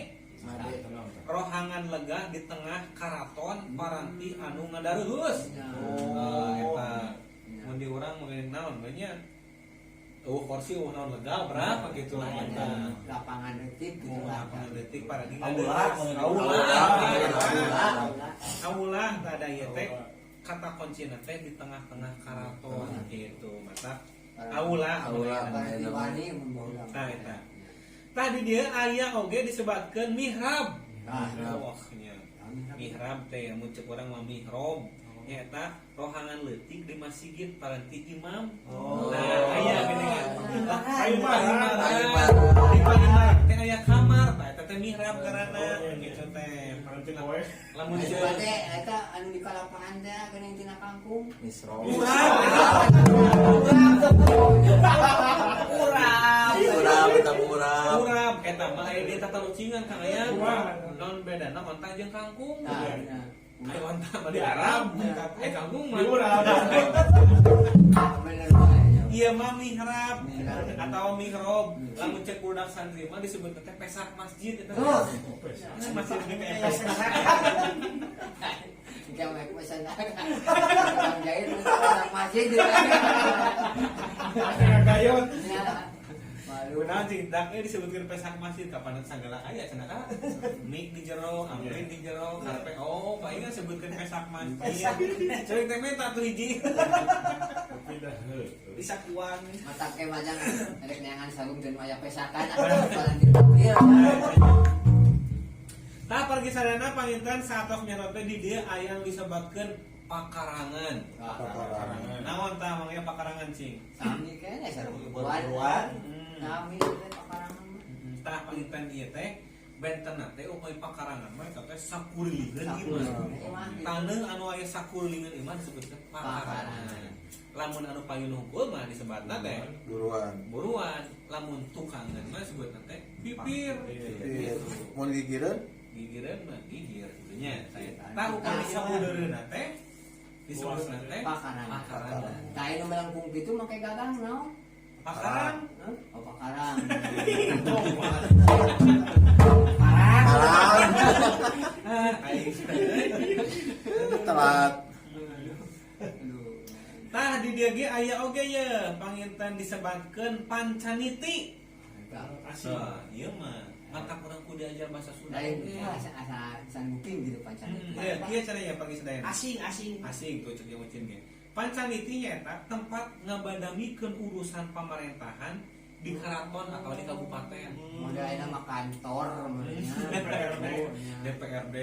Made. Rohangan lega di tengah karaton paranti anu ngadareuheus. Ya. Oh, eta. Mun di urang meureun naon we nya? Eueuh kursi eueuh naon lega berapa gitu lah eta. Lapangan detik gitu Mau lah. lapangan detik paranti Aula. Aula. Aula. Aula tah ada ieu teh kata kuncina teh di tengah-tengah karaton gitu. Mata aula Aula. Paranti wani mun baheula. Nah, eta. Tadi dia aya oge disebutkeun mihrab. Nah, Wah, nya. Mihrab teh mun ceuk urang mah mihrob. Nyaeta rohangan leutik di masjid paranti imam. Oh. Nah, aya geuningan. Ayo marah. Di Palimaran teh aya kamar, tah eta teh mihrab karana gitu teh. Paranti kowe. Lamun Anu ceuk teh eta anu di kalapangan teh geuning tina kangkung. Misro. Urap. Urap, eta urap. Urap eta mah aya di tatarucingan Kang Ayang. Urap. Naon bedana onta jeung kangkung? Nah, nah. Ayo onta mah di Arab, eh kangkung mah Di urap. Bener bae. Iya mah mihrab Mihrab. atau mihrob. Lamun cek budak santri mah disebut teh pesak masjid eta. Terus. Nah, masjid teh pesak. Jika mereka pesan Tukang jahit pesan masjid gitu. Tengah gayot. Ya. Malu. Nah, cing daknya disebutkan pesak masjid kapan sagala aya cenah ah. Mik di jero, amprin di jero, karpe oh, palingan sebutkeun pesak masjid. Ceuring teh meta tuh hiji. Tapi dah heuh. Bisa kuang. Mata ke majang rek neangan sarung dan maya pesakan paranti takbir. Tah pergi sadana panginten saatos mihrab teh di dieu aya nu disebutkeun pakarangan. Pakarangan. Naon tah mangga pakarangan cing? Sami kene sarung Buruan. Sami teh pakarangan mah. Tah panginten ieu teh benten teh upami pakarangan mah eta teh sakurilingan imah. Imah. Taneuh anu aya sakurilingan imah disebutkeun pakarangan. Lamun anu payun hungkul mah disebatna teh Buruan. buruan, lamun tukangan mah disebutna teh pipir. Iya. Mun gigireun? Gigireun mah gigir kitu nya. Tah upami sabudeureunna teh disebutna teh Pakarangan. Pakarangan. Tah anu melengkung kitu make gagang naon? Pakarang. Hah? Oh, pakarang. Parang. Ah, aing. Telat. Aduh. Tah di dieu ge aya oge ye panginten disebatkeun pancaniti. Asing. Nah, ieu mah mata kurang ku diajar bahasa Sunda. Lain oge. asa asa san booking gitu pancaniti. Iya, kieu caranya pagi sadayana. Asing, asing. Asing tuh cek yang ucin ge. Pancaniti nyaeta tempat ngabadamikeun urusan pamerintahan di keraton atau di kabupaten. Model ayeuna mah kantor modelnya. DPRD, DPRD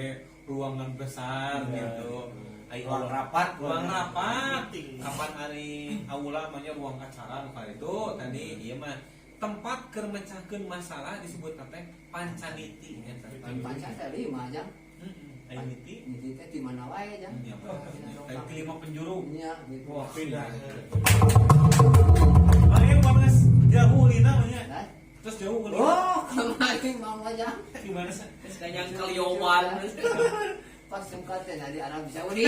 ruangan besar gitu. Ai Ruang rapat, ruang rapat. Meeting. Kapan hari aula namanya ruang acara nu itu tadi ieu mah tempat keur mecahkeun masalah disebut teh pancaniti eta. Panca teh lima jang. Heeh. Ai niti Niti teh di mana wae jang. nya mah. Ai lima penjuru. Nya gitu. Wah, Pindah. Ah, ieu mah geus jauh lina mah nya. Lah. Terus jauh lina. Oh, kemarin mau aja. Gimana sih? Yang keliowan. Pas sungkat teh di Arab Saudi.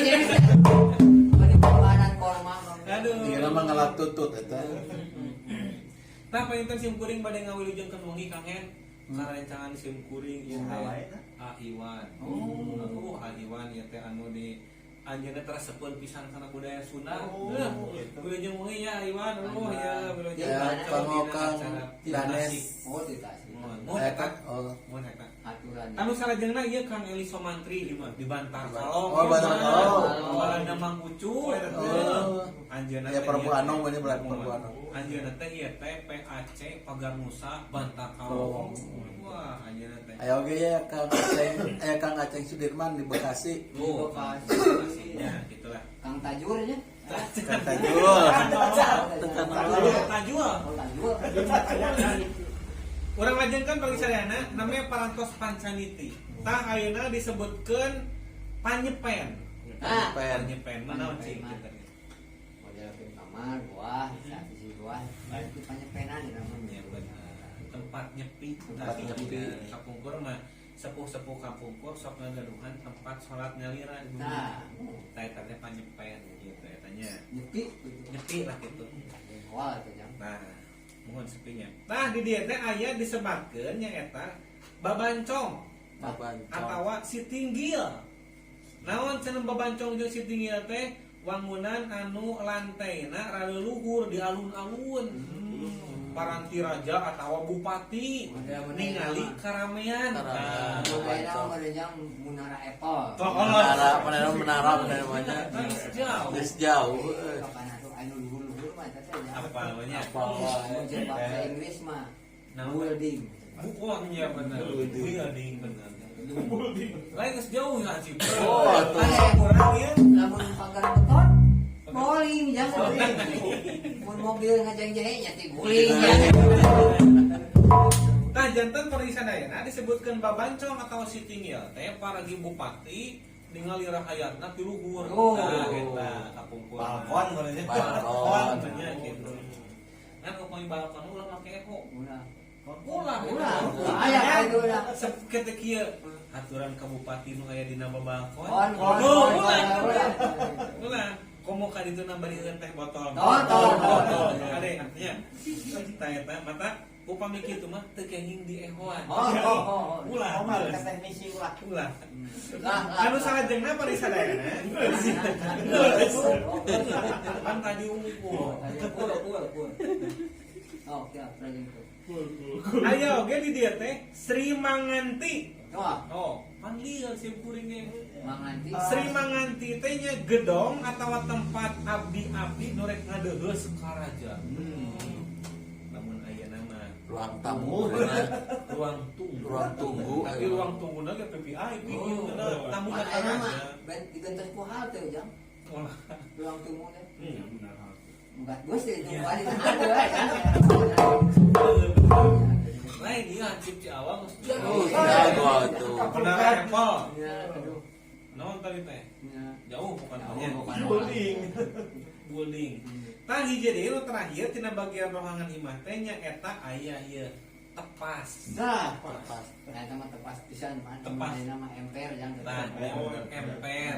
Bari pembaharan korma. Aduh. Dikira mah ngelap tutut eta. Nah, panginten sim kuring bade ngawilujengkeun wengi Kang Hen. Karencangan sim kuring ieu teh A Iwan. Oh, A Iwan ieu teh anu di anjeunna teresepeun pisan kana budaya Sunda. Oh, gitu. Wilujeng wengi ya Iwan. Oh ya, wilujeng Ya, acara kanggo dina Kang acara Danes. Oh, di Tasik. Mun Eh, eta, oh. mun eta. Aturan. Anu salajengna ieu Kang Eli Somantri ieu mah di Bantar Kalong. Oh, Bantar Kalong. Balanda Mang Ucu. Oh. Anjeunna Ya teh Prabu ieu- Anom ini berarti Prabu Anom. Anjeunna teh ieu teh PAC Pagar Nusa Bantar Kalong. Wah, anjeunna teh. Ayo oge ya Kang Aceng, Kang Aceng Sudirman di Bekasi. Oh, Bekasi. ya gitulah. Kang Tajur nya. Kang Tajul. Tekan Tajul, Tajul. Oh, Tajur. Urang lajengkeun bagi sadayana namanya parantos pancaniti. Tah ayeuna disebutkeun panyepen. Nah, Pen. Panyepen mah naon cing Panyepen. Model ke kamar, buah, satu sisi buah. Itu panyepenan ya namanya. Ya benar. Tempat nyepi. Tempat nyepi. Kapungkur mah sepuh-sepuh kapungkur sok ngagaduhan tempat sholat nyalira. Nah, Tah eta teh panyepen gitu eta nya. nyepi gitu. Nyepi lah gitu. Wah, itu jang. Nah, mohon sepinya. Nah, di dieu teh aya disebatkeun nyaeta babancong Babancong. atawa sitinggil. Naon cenah babancong jeung sitinggil teh wangunan anu lantaina rada luhur di alun-alun. Paranti raja atawa bupati Model-model ningali nama. karamean. Karamean. Nah, Model model jang Munara Apple. Tong Menara, menara, menara, menara namanya. Geus jauh. Geus jauh. eh. Kapan atuh anu luhur-luhur mah eta teh jang. Apa namanya? Apa wae. Mun bahasa Inggris mah Naon? building. Bukuannya bener. Building bener. Lain geus jauh ya sih. Oh, tuh. Kurang ya. Lamun pagar beton bowling jang bowling. Mun mobil ngajeng-jeng nya ti guling jang. Nah, janten perisadayana disebutkan babancong atau sitinggil teh paragi bupati ningali rahayatna ti luhur. Oh. Nah, eta kapungkur. Balkon sebenarnya. Balkon. Nya gitu. Kan upami balkon ulah make eho. Ulah. Ulah, Ulah. Aya itu ulah. Seketik kieu aturan ka bupati nu aya dina balkon. Kon, kon, Aduh, kon, ulah. ulah. Ulah. Komo ka ditu nambahin teh botol. Tol, tol, tol. Ade artinya. Tah eta mata upami kitu mah teu kenging di ehoan. Oh, oh, oh. Ulah. Omal ke teknisi ulah. Ulah. Lah, lah. Anu salajengna parisadayana. Pan tadi unggul. Pul, pul, pul. Oh, ya, lajeng tuh. Aya oge di dieu teh Sri Manganti. Wah, Oh, pan lieur sim kuring ge. Manganti. Sri Manganti teh nya gedong atawa tempat abdi-abdi nu rek ngadeuheus ka raja. Lamun aya nama Ruang tamu, ya. ruang tunggu. Ruang tunggu. Tapi ruang tunggu ge PPIP Oh. gitu tamu Mana ka aya mah raja. ben digentos ku halte jang. Ulah. Ruang tunggu teh. Iya, benar. Enggak bus deh tunggu Iya. di sana we. Lain ieu hansip Ciawang geus Oh, jauh. jago tuh. Benar Apple. Ya, aduh. Naon tadi teh? Ya. Jauh bukan Jauh, bukan. Building. Building. Tah hiji deui nu terakhir tina bagian rohangan imah teh nya eta aya ieu. Tepas. Nah, tepas. Nah, eta mah tepas pisan pan. Tepas. Ayeuna mah emper jangan Nah, tetep. emper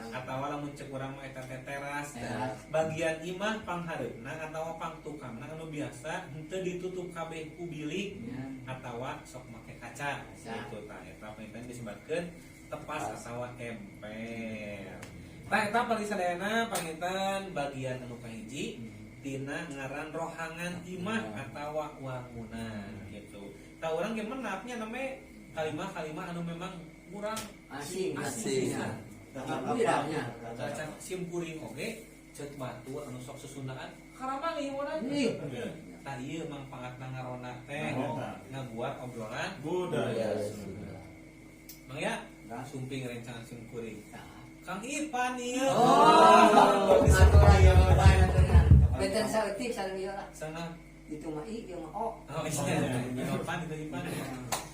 atawa lamun cek urang mah eta teh teras. Teras. Bagian imah panghareupna atawa pangtukangna anu biasa henteu ditutup kabeh ku bilik Ya. atawa sok make kaca. Kaca. Gitu tah eta panginten disebutkeun tepas atawa emper. Tah eta paling sadayana panginten bagian anu kahiji tina ngaran rohangan imah atawa wangunan gitu. Tah urang ge menapnya namanya kalimah-kalimah anu memang kurang Asing, Asing. Ya. Alhamdulillahnya. Caca sim kuring oge ceuk batu anu sok susundaan karamangi urang. Ih. Tah ieu mangpaatna ngarona teh ngabuat obrolan Budaya. Mang ya Nah. sumping rencangan sim kuring. Nah. Kang Ipan ieu. Oh, aturan yang lain aturan. Benten saeutik sareng ieu lah. Sana. Itu mah i, ieu mah o. Oh iya, Ipan itu Ipan.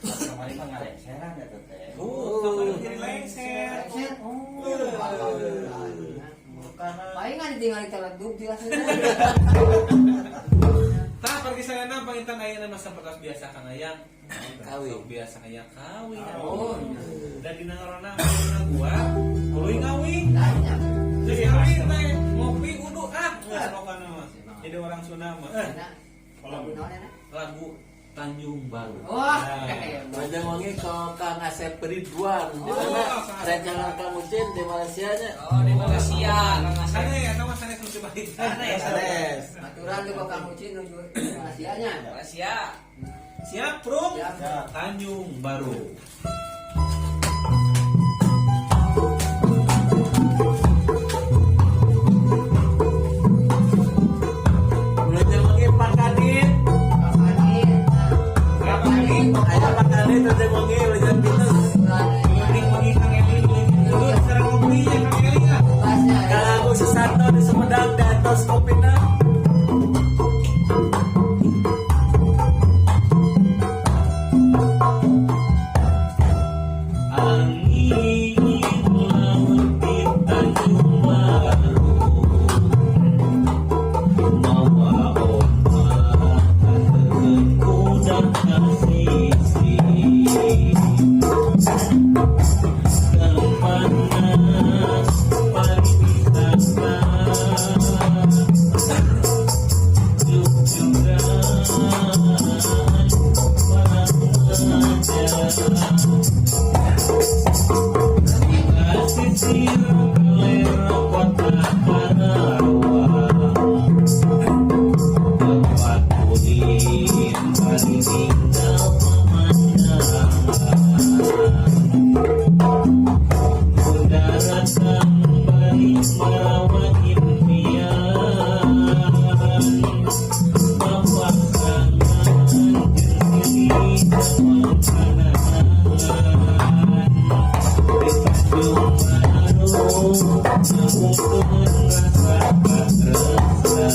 Kemarin mah ngalenseran ya teh. Tuh, kamari jadi lengser. Lengser. Oh, alhamdulillah. Palingan ditinggal teledup di langsung. Tah pergi sayana panginten ayeuna mah sapertos biasa Kang Ayang. Kawin. Sok biasa aya kawin. Oh, Dan dina ngarona ngarona gua tuluy ngawin. tanya. Geus ngawin teh ngopi udu ah geus pokona mah. Jadi orang Sunda mah Enak. Lagu naon enak? Lagu Tanjung Baru. Wah, Nah. Wajah wangi ke Kang Asep Ridwan. Di Oh, mana Kang Asep. rencangan Kang Ucin di Malaysia nya. Oh, di Malaysia, Kang Asep. Sana ya, sama sana nu coba Sana ya, Sanes. Aturan lu kok Kang Ucin nuju Malaysia nya. Malaysia. Siap, Bro? Siap. Tanjung Baru. Wilujeng wengi Pak Kadit. Kang Adit. Berapa kali? Aya Pak Kadit wilujeng wengi wilujeng pinten. Mending wengi Kang Eli, Dulu sekarang ngopi ya Kang Eli ya. Tugasnya. Kang Agus Susanto di Sumedang dan tos kopina. Angin laut di Tanjung Baru mawa ombak kuda kasisi panas pariwisata juga para remaja. Pesisir kaler kota Karawang, tempat ulin bari tinggal pemandangan. Udara bari merawat impian, papasangan jeung silih kawangan. Di Tanjung Baru ngawungkeun rasa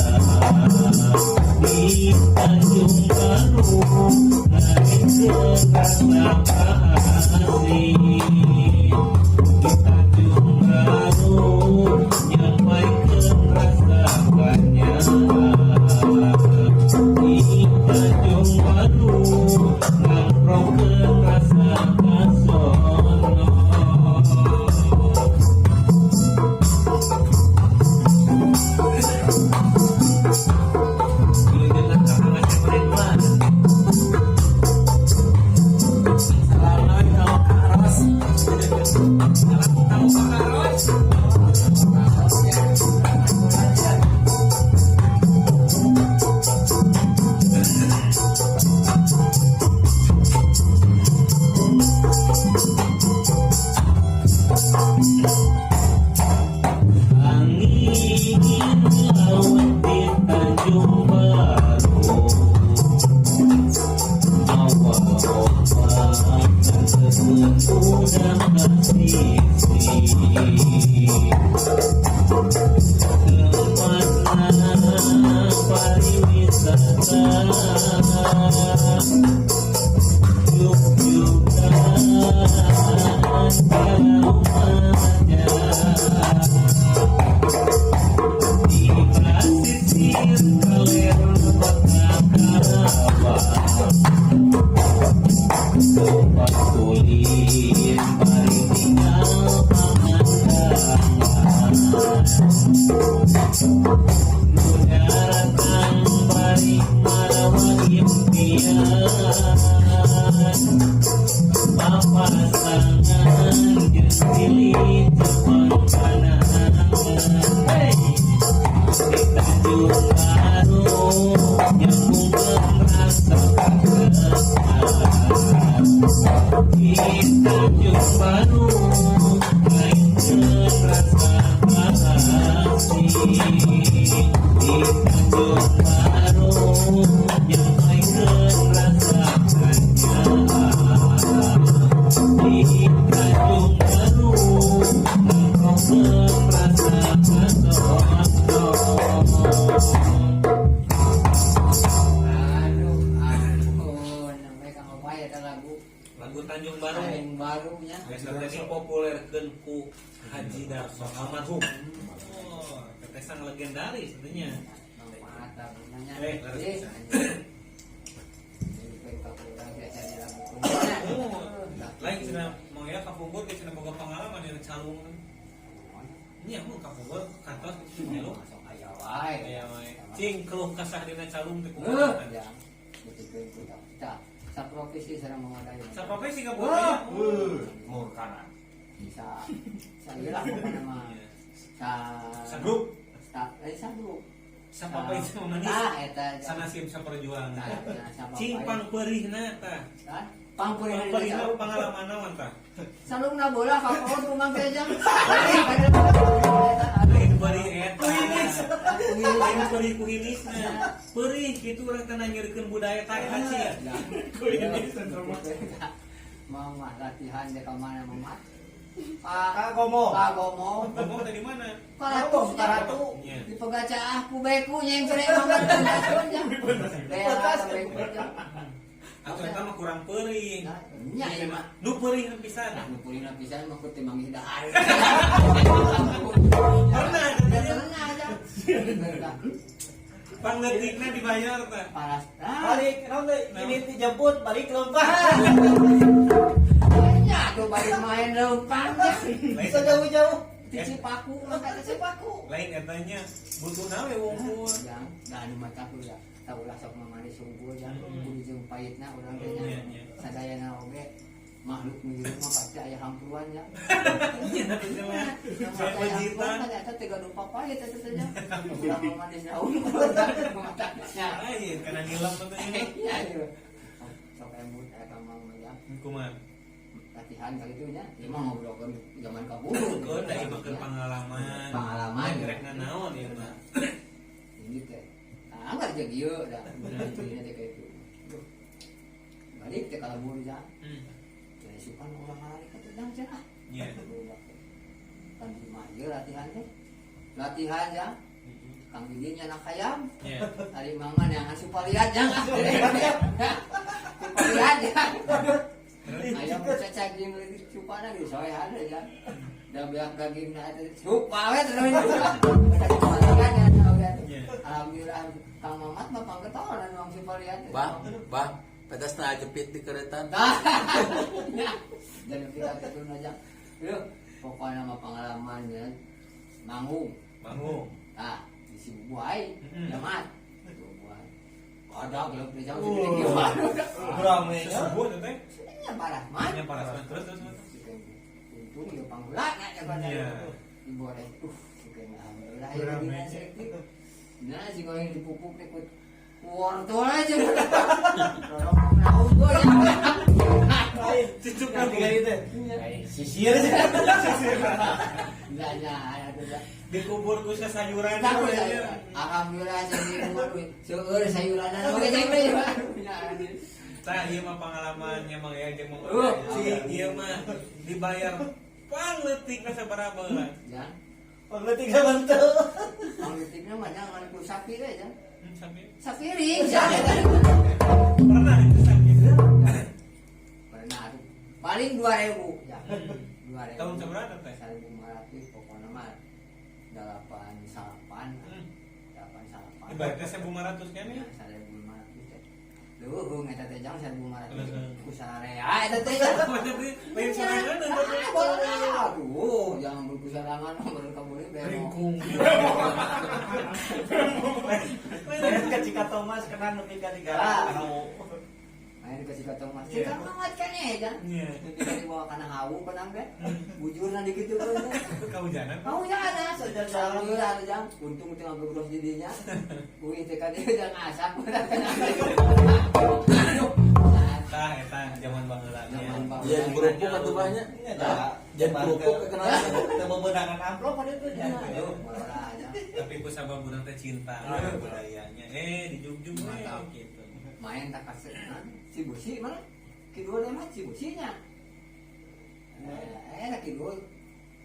katresna. Di Tanjung Baru ngaringkeun rasa kasih. Di Tanjung Baru nyampaikeun rasa kanyaah. Di Tanjung Baru ngamprokeun rasa kasono. Wilujeng Kang Asep Ridwan. Salam kalau Kak Ros. Salam tamu Pak Ros. Angin laut di Tanjung Baru mawa ombak dan udang kasisi. Tempatna pariwisata juk-jukan para remaja. Di pesisir kaler kota Karawang. Lagu Tanjung Baru. Tanjung Barunya. Biasa tadi populerkeun ku Haji Darso almarhum. Oh, teteh sang legendaris tentunya. Manfaat lagunya. Laras Ih, pisan. Jadi pengen urang biasa dilakukan. Oh, lain cenah mau ya kapungkur ge cenah boga pengalaman yang calung. Nya mun kapungkur kantos kitu nyalung. Masuk aya wae. Aya wae. Cing keluh kesah dina calung teh Eh, kumaha. ya. Betulkeun ku tah. Saprofesi sareng Mang Oday. Saprofesi kapungkur. Murkana. Bisa saya lah pokoknya mah. Iya. Sa Sagrup. Sa sagrup. Sapapa itu manis. Tah eta. Sanasib saperjuangan. Tah, nah, sapapa Cing pangpeurihna tah. Tah, pangpeurihna Pangpeurihna pengalaman naon tah? Salungna bola ka paon rumah teh jang. Lain perih eta. Lain perih ku hinisna. Perih kitu urang teh nangirkeun budaya tah eta cia. Mama latihan deh ke mana mama? Kak Gomo. Pak Gomo. Ngomong tadi mana? Karatu, Karatu. Iya. Di pegacaah ku beku nya yang sering makan nya. Bekas beku nya. Atau eta mah kurang perih. Nya ieu mah. Nu perih pisan. Nah, nu purina pisan mah ku timang dahar. Pernah katanya. Pernah aja. Pangleutikna dibayar tah. Paras. Balik, naon teh? Ini dijemput, balik lempah. Nya tuh balik main lempang. Bisa jauh-jauh. Di Cipaku, mah kata Cipaku. Lain etanya butuh nawe wungkul. Jang, nah nu mata ku ya. Tau ulah sok mamanis unggul jang, kudu jeung pahitna urang teh nya. Iya, iya. Sadayana oge makhluk nu hirup mah pasti aya hampuran ya. Iya, jelas. Saya Saya hampuran kan eta teh gaduh papahit eta teh jang. Ulah mamanis na unggul. Nya. Lain karena nilem tentunya. Iya, iya. Sok emut eta mang mah jang. Kumaha? Latihan kali itu nya. Ieu mah ngobrolkeun zaman kaburu. Keun da ieu mah keur pengalaman. Pengalaman. Rek nanaon ieu mah. Ini teh. Nah, enggak jeung ieu dah. Ini teh kayak itu. Duh. Balik teh kalau buru jang. Jadi sukan urang lari ka tendang cenah. Iya. Kan di mah ieu latihan teh. Latihan jang. Kang Didi nya anak hayam. Iya. Ari mangan yang supaliat jang. Supaliat jang. Ayam cecak jeung cupana geus soehan ya. Da beak daging na eta cupa we terus. Iya. Alhamdulillah Kang Mamat mah panggetonan Mang Supaliat. Bah, bah, pedas nah jepit di kereta. Nah. Dan kita itu aja. Lu pokoknya mah pengalamannya manggung. Manggung. Nah, di Sibubuai, Jamat. Sibubuai. Ada gelap di jam segini gimana? Kurang we. Sesubuh teh. Nya parah man. Nya parah terus terus. terus. Untung ya panggulana ya pada. Iya. Diboreh. Suka alhamdulillah ya dina saeutik. Nah, si yang dipupuk teh ku wortel aja. Rorok naon gua ya. Lain. Cucuk Nanti kali itu. Iya. Sisir. Ya ya, ada ya. Dikubur ku sasayuran. Tahu saya. Alhamdulillah saya duit. Seueur sayuran oge saya mah. Tah ieu mah pengalamannya Mang ya jeung Mang Uh. Cing ieu mah dibayar pangleutikna sabaraha baheula. Ya. Pangleutik sabantu. Pangleutikna mah jangan ku sapi we ya. Sapi. Sapiring ya. Pernah itu sapi. Pernah tuh. Paling 2000 ya. 2000. Tahun sabaraha teh? 1500 pokoknya mah 88. 88. Ibaratnya 1500 kan ya? 1500 teh. Leuheung eta teh jang 1500 Leuheung. ku sararea eta teh jang. Lain sorangan Ah, boleh. Aduh, jangan berkusarangan baru kabuli bemo. Ringkung. Main ke Cikatomas kena nepi ka tiga. Main ke Cikatomas. Iya. Cikatomas kan ya, Jang. Iya. Nepi ka dibawa kana hawu penang teh. Bujurna dikitukeun teh. Kahujanan. Mau ya ada, alhamdulillah ada jang. Untung teu ngagebros di dinya. Uih teh ka dieu jang asak. Tah eta zaman baheula nya. Zaman baheula. Jangan kerupuk atuh banyak. Jangan kerupuk kekenaan. Teu bebenangan amplop pada itu nya. Aduh, bola aja. Tapi ku sabab urang teh cinta budayanya. Dijugjug we Mantap. gitu. Main tak kasih. Si busi mana? Kidul mah si businya. Kidul.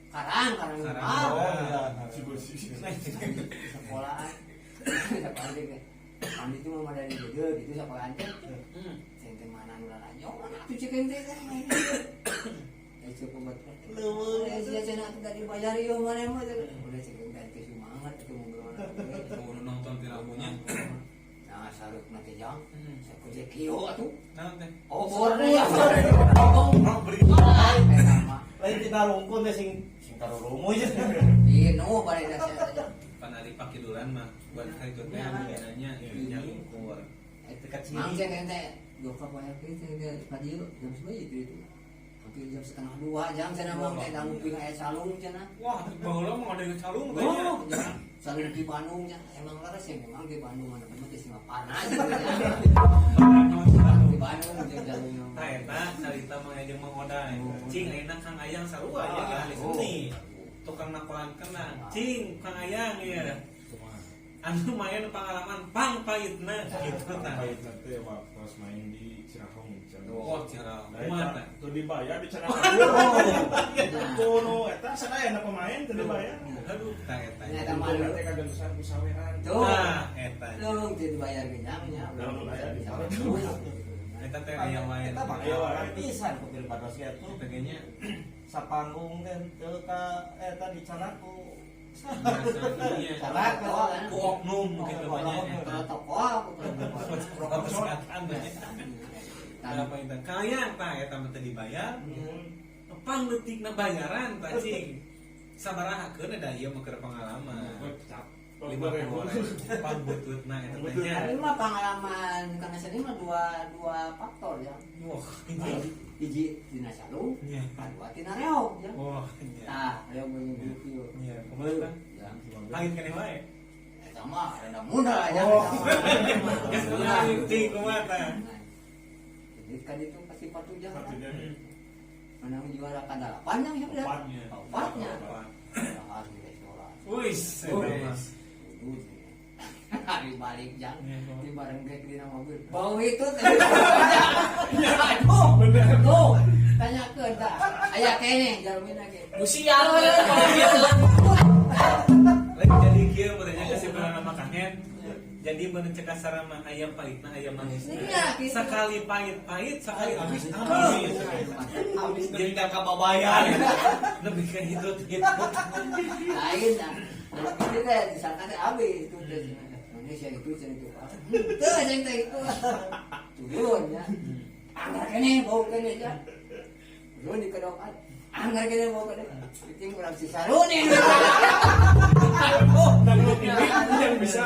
Karang, karang. Karang. Ah, Oh, iya. Si besi. sekolahan. Sekolah teh. Pan itu mah dari gede gitu sakolaan teh. Cing teh mana nu lalajo mana atuh cek ente teh. Eh cek obat. Leuweung. Eh sia cenah atuh tadi bayar ieu mana mah. Udah cek ente semangat atuh ngobrol. Oh, nu nonton tiramunya. Nah, sarukna teh jang. Sakude kieu atuh. Naon teh? Obor ya. Beri. Eta mah. Lain tina rungkun teh sing sing karurumuy. Ih, nu balik dah sia. Panari pakidulan mah buat hari itu teh bedanya nyalungkur. Dekat sini. Mang cek ente dua bayar kieu teh tadi jam seberapa itu. Hampir jam 1:30 jam cenah mang teh nguping aya calung cenah. Wah, baheula mah ada yang calung teh nya. Oh, calung di Bandung cenah. Emang leres ya memang di Bandung mana mah teh sing panas gitu nya. Di Bandung jeung calungna. Tah eta carita mah jeung Mang Oday. Cing ayeuna Kang Ayang sarua ya ahli seni. Tukang nakolan kenang. Cing Kang Ayang ya. Anu main pengalaman pang pahitna gitu tah. Pahit nanti waktu pas main di Cirahong. Oh, Cirahong. Nah, Kumaha eta tah? teu dibayar di Cirahong. Kono eta sadayana pemain teu dibayar. Aduh, tah eta. Nya eta mah Eta kagentosan ku saweran. Tuh. Nah, eta. Tolong teu dibayar genyang nya. Nah, Eta teh aya wae. Eta mah Aya wae. pisan ku Pilpados ge tuh. Eta ge nya Sapanggung teh teu ka eta dicanaku. biasa Canak ku oknum gitu banyak eta. Protokol, Protokol kesehatan banyak. Kenapa itu? Kalian tah eta mah teu dibayar. Pang leutikna bayaran tah cing. Sabaraha keun da ieu mah keur pengalaman. 50.000 pang bututna eta teh nya. Tapi mah pengalaman karena seni mah dua faktor ya. Wah, Hiji tina calung, nya. kadua tina reog ya. Wah, nya. Nah, reog beunyeun grup ieu. Nya, kumaha tah? Ya. Pangit keneh wae. Eta mah rada muda ya. Geus kumaha cing kumaha tah? Jadi kan itu pasti patu jangan. Satunya. Menang juara kadalapan yang ya udah. Empatnya. Empatnya. Dahar di restoran. Wis, eta mah. Hari balik jang, Iya, di bareng gek di mobil. Bau itu teh. Aduh, tuh, tanyakeun tah. Aya keneh jalmina ge. Musial. Lain jadi kieu merenya kesimpulan nama kahet. Jadi bener cek kasar mah ayam pahitna ayam manis. Iya, gitu. Sekali pahit-pahit, sekali habis habis. Habis jadi kababayan. Lebih ke itu gitu. Lain dah. Itu teh disangka teh habis itu teh. Manusia itu cenah itu. Teu jeung teh itu. Turun ya. Anggar keneh bau keneh ya. Turun di kedokan. Anggar keneh bau keneh. Penting urang si sarune. Oh, dan ini yang bisa.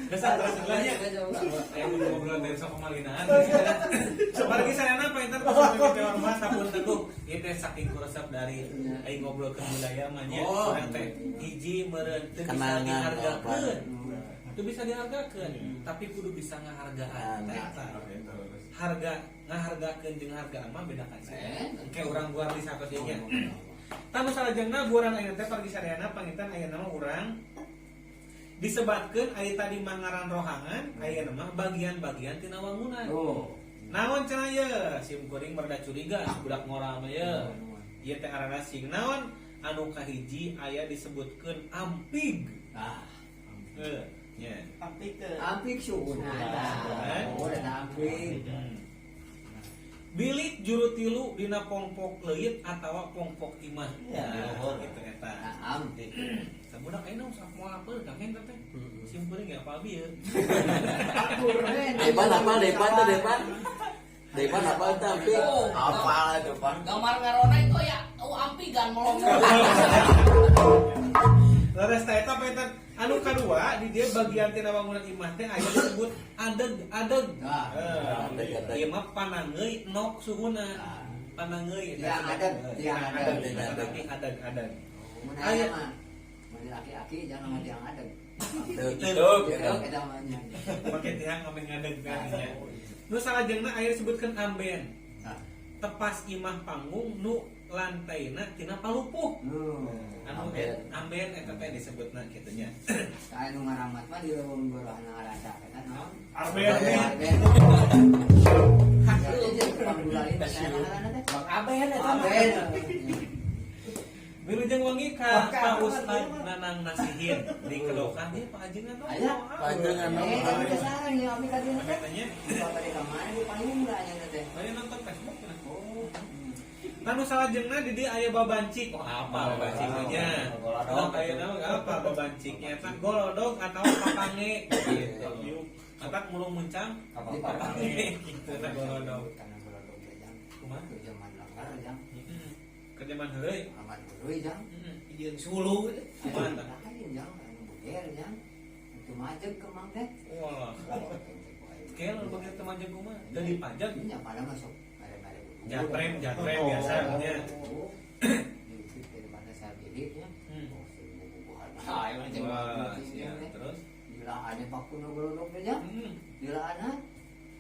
Dasar terus nya. Ayo ngobrol dari sok kemalinaan. Apalagi saya apa entar pas ke rumah sabun teguh. Ieu teh saking kuresep dari aing ngobrol ke budaya mah nya. Urang teh hiji meureun teu bisa Kenangan, dihargakeun. Teu bisa dihargakeun, tapi kudu bisa ngahargaan. Eta. Harga ngahargakeun jeung harga mah beda kan sih. Kayak urang buar di satos ieu nya. Tah nu salajengna buaran ayeuna teh pargi sadayana panginten ayeuna mah urang disebatkeun aya tadi mah ngaran rohangan, ayeuna mah bagian-bagian tina wangunan. Oh. Naon cenah ye? Sim kuring merda curiga budak ngora mah ye. Ieu teh ngaranna sing naon? Anu kahiji aya disebutkeun ampig. Ah, Heuh, nya. Ampik teh. ampik suhuna. Oh, ada ampik. Bilik juru tilu dina pongpok leuit atawa pongpok imah. Ya, Nah, di luhur. gitu eta. Nah, ampik. Sabudak ayeuna usah moal apa kang teh teh. Sim kuring ya apa bieu. Depan apa? Depan tuh depan. Depan apa tapi? Apa depan? Gambar ngarona itu ya, oh ampigan melongo. Leres teh eta panginten anu kadua di dia bagian tina bangunan imah teh aya disebut adeg-adeg. Nah. Adeg-adeg. Ieu mah panangeui nok suhuna. Panangeui Tiang adeg, tiang adeg. Tapi adeg-adeg. Mun aya mah mun laki-laki jangan sama tiang adeg. Tuh, Gitu eta mah nya. Pake tiang ame ngadeg teh nya. Nu salajengna aya disebutkeun amben. Nah. Tepas imah panggung nu lantaina tina palupuh. Anu Amben. amben eta teh disebutna kitu nya. Kayak nu ngaramat mah di leuweung borohana ngarasa eta naon? Arben. Arben. Jadi tukang gulali teh ngaranna teh. Bang Aben eta mah. Arben. Wilujeng wengi ka Pak Ustad Nanang Nasihin di Kedokan ieu Pak Haji Nano. Aya. Panjenengan Eh, kami ke sarang ya, kami ka dieu teh. Katanya, Bapak di kamar di payung lah nya teh. saya nonton Facebook cenah. Oh. Tanu salajengna di dieu aya babancik. Oh, apa babancik nya? Golodog. Aya naon apa babanciknya? Eta golodog atau papange gitu. Atak mulung muncang Di papange gitu eta golodog. Karena golodog teh jang. Kumaha? Ke zaman langgar jang. Heeh. Ke zaman heureuy. Aman heureuy jang. Heeh. Jeung suluh. Kumaha tah? Lain jang, anu buger jang. Itu majeg ke mang teh. Wah. Kel begitu majeg kumaha? Teu dipajak. Nya pada masuk bare-bare. Jatrem, jatrem biasa nya. Oh. Di daripada saya biliknya. Hmm. Oh, seribu bubuhan. Ah, emang cek Wah, banget, siap. teh. Terus? Dilaannya paku nu golodog teh jang. Hmm. Dilaana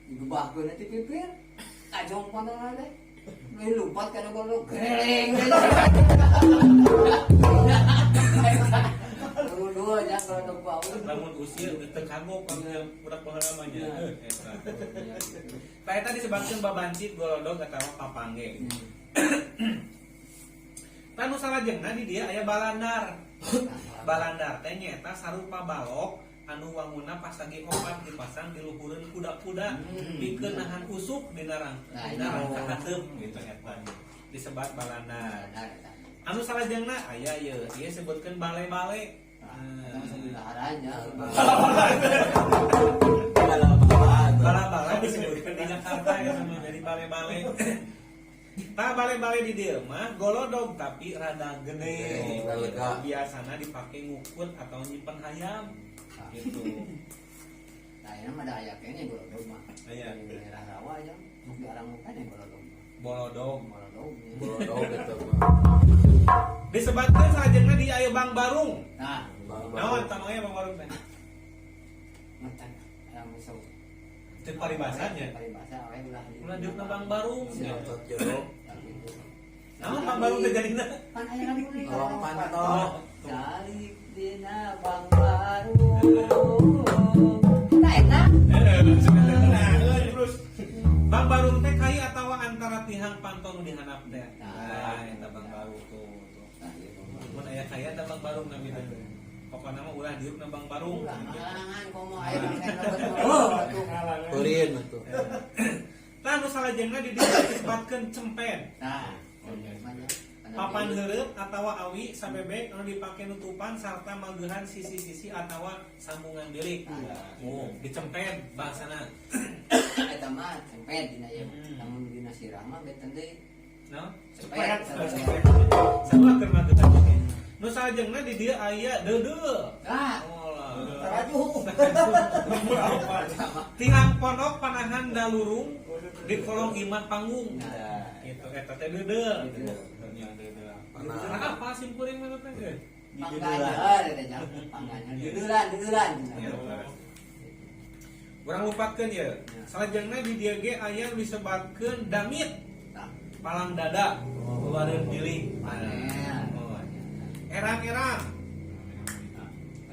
digebahkeun nanti pipir. Tajong panona teh. Lu lompat kana golodog gereleng. Dua jang golodog bau. Lamun usia udah teu kagok ka budak baheula mah nya. Ya. Eta. Tah eta disebutkeun babancik golodog atawa papange. Tah nu salajengna di dieu aya balandar. Balandar teh nyaeta sarupa balok anu wanguna pasagi opat dipasang di luhureun kuda-kuda pikeun nahan usuk dina rang Nah, dina iya. rangka hateup gitu eta. Disebat balandar. Balandar eta. Anu salajengna aya ieu, ieu sebutkeun bale-bale. Nah, eta mah sambil Bala-bala. Bala-bala disebutkan di Jakarta ya sama jadi bale-bale. Tah bale-bale di dieu mah golodog tapi rada gede. Gede, lega. Biasana dipake ngukut atau nyimpen hayam gitu. Nah, ini mah ada aya kene golodog mah. Aya. Di daerah rawa aja, di arang bukan ya golodog mah. Bolodog. Golodog. Ya. Bodoh gitu mah. Disebutkan salajengna di aya Bang Barung. Nah, Naon tah aya Bang Barung teh? matan yang musuh. Itu paribasanya. Paribasa we ulah di. Ulah diukna Bang Barung. Siap. Nonton jeruk. Nah, gitu. Naon Bang Barung teh jadina? Pan aya lagu deui. Lawang panto. Calik dina Bang Barung. Nah, enak. Nah, terus Bang Barung teh kai atawa antara tihang panto nu dihandap teh. Nah. Nah, eta Bang Barung tuh. Tuh. Nah, gitu. Mun aya kaya eta Bang Barung namina. Pokokna mah ulah diukna Bang Barung. Ulah ngalangan komo aya bang Oh, atuh. Ulin tuh. Tah nu salajengna di dieu disebutkeun cempen. Nah, mana? Papan heureut atawa awi sabebek anu dipake nutupan sarta mageuhan sisi-sisi atawa sambungan bilik. Oh, dicempen bahasana. Eta mah cempet dina ieu. Hmm. Lamun dina sirah mah benten deui. No? Cepet. Sarua keur mageuhan oge. Nu salajengna di dieu aya deudeuh. Ah, Oh lah. Taraju. Tihang pondok panahan dalurung di kolong imah panggung. Nah. Gitu eta teh deudeuh. Deudeuh. Nya deudeuh. Panah. Deudeuh apa sim kuring mah teh? Pangganyer eta jang, pangganyer. Dudeuran, duduran. Ya, Urang lupatkeun ye. Salajengna di dieu ge aya nu disebatkeun damit, Tah, palang dada, babareun bilik. panel. Oh. Erang-erang,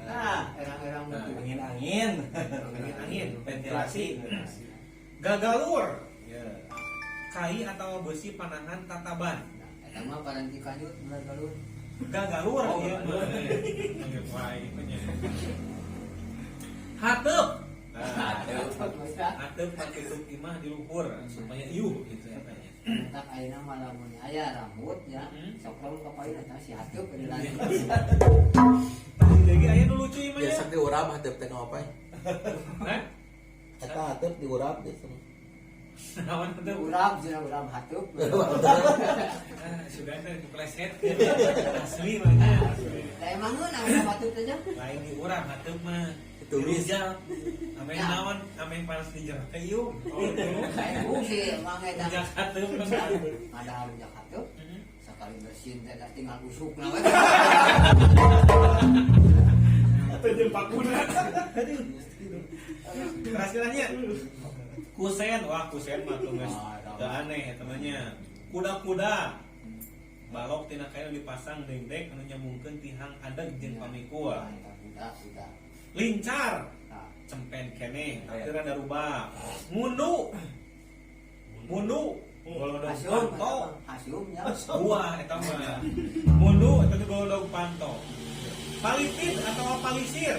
Nah, erang-erang Nah. betul. Angin-angin. angin-angin, Ventilasi. Gagalur. Ya. Kai atau besi panahan tataban. Nah, eta mah paranti kanjut ular galur. Gagalur Oh, ieu gagalur. mah. Wah, itu nya. Hateup. Nah, hateup pakai imah di luhur supaya iuh gitu ya tanya. Tak ayeuna mah lamun aya rambut ya, sok lamun ka payun eta si hateup di lanjut. Tadi lagi aya nu lucu ieu mah ya. Biasa diurap hateup teh apa? Hah? Eta hateup diurap biasa. Naon teh? Urap cenah urap hateup. Ah, sudah teh kepleset. Asli mah nya. Da emang ngeunah urap hateup teh jang. Lain di urang hateup mah. Ditulis. Dirujak. Ameh Ya. naon, ameh panas di jeruk teh ieu. Lain fungsi emang eta. Rujak hateup kan. Ada rujak hateup. Sakali bersin teh da tinggal usukna we. Atau jeung pakuna. Terakhirnya kusen, wah kusen mah tuh guys. Ah, Teu aneh eta mah nya. Kuda-kuda. Balok tina kayu dipasang dengdek anu nyambungkeun tihang adeg jeung pamikul. Nah, eta kuda, kuda. Lincar, Nah, cempen keneh, tapi rada rubah. Ngundu. Ngundu. Golodog Asium, panto. Asium ya. Buah eta mah. Mundu eta teh golodog panto. Palitit atau palisir.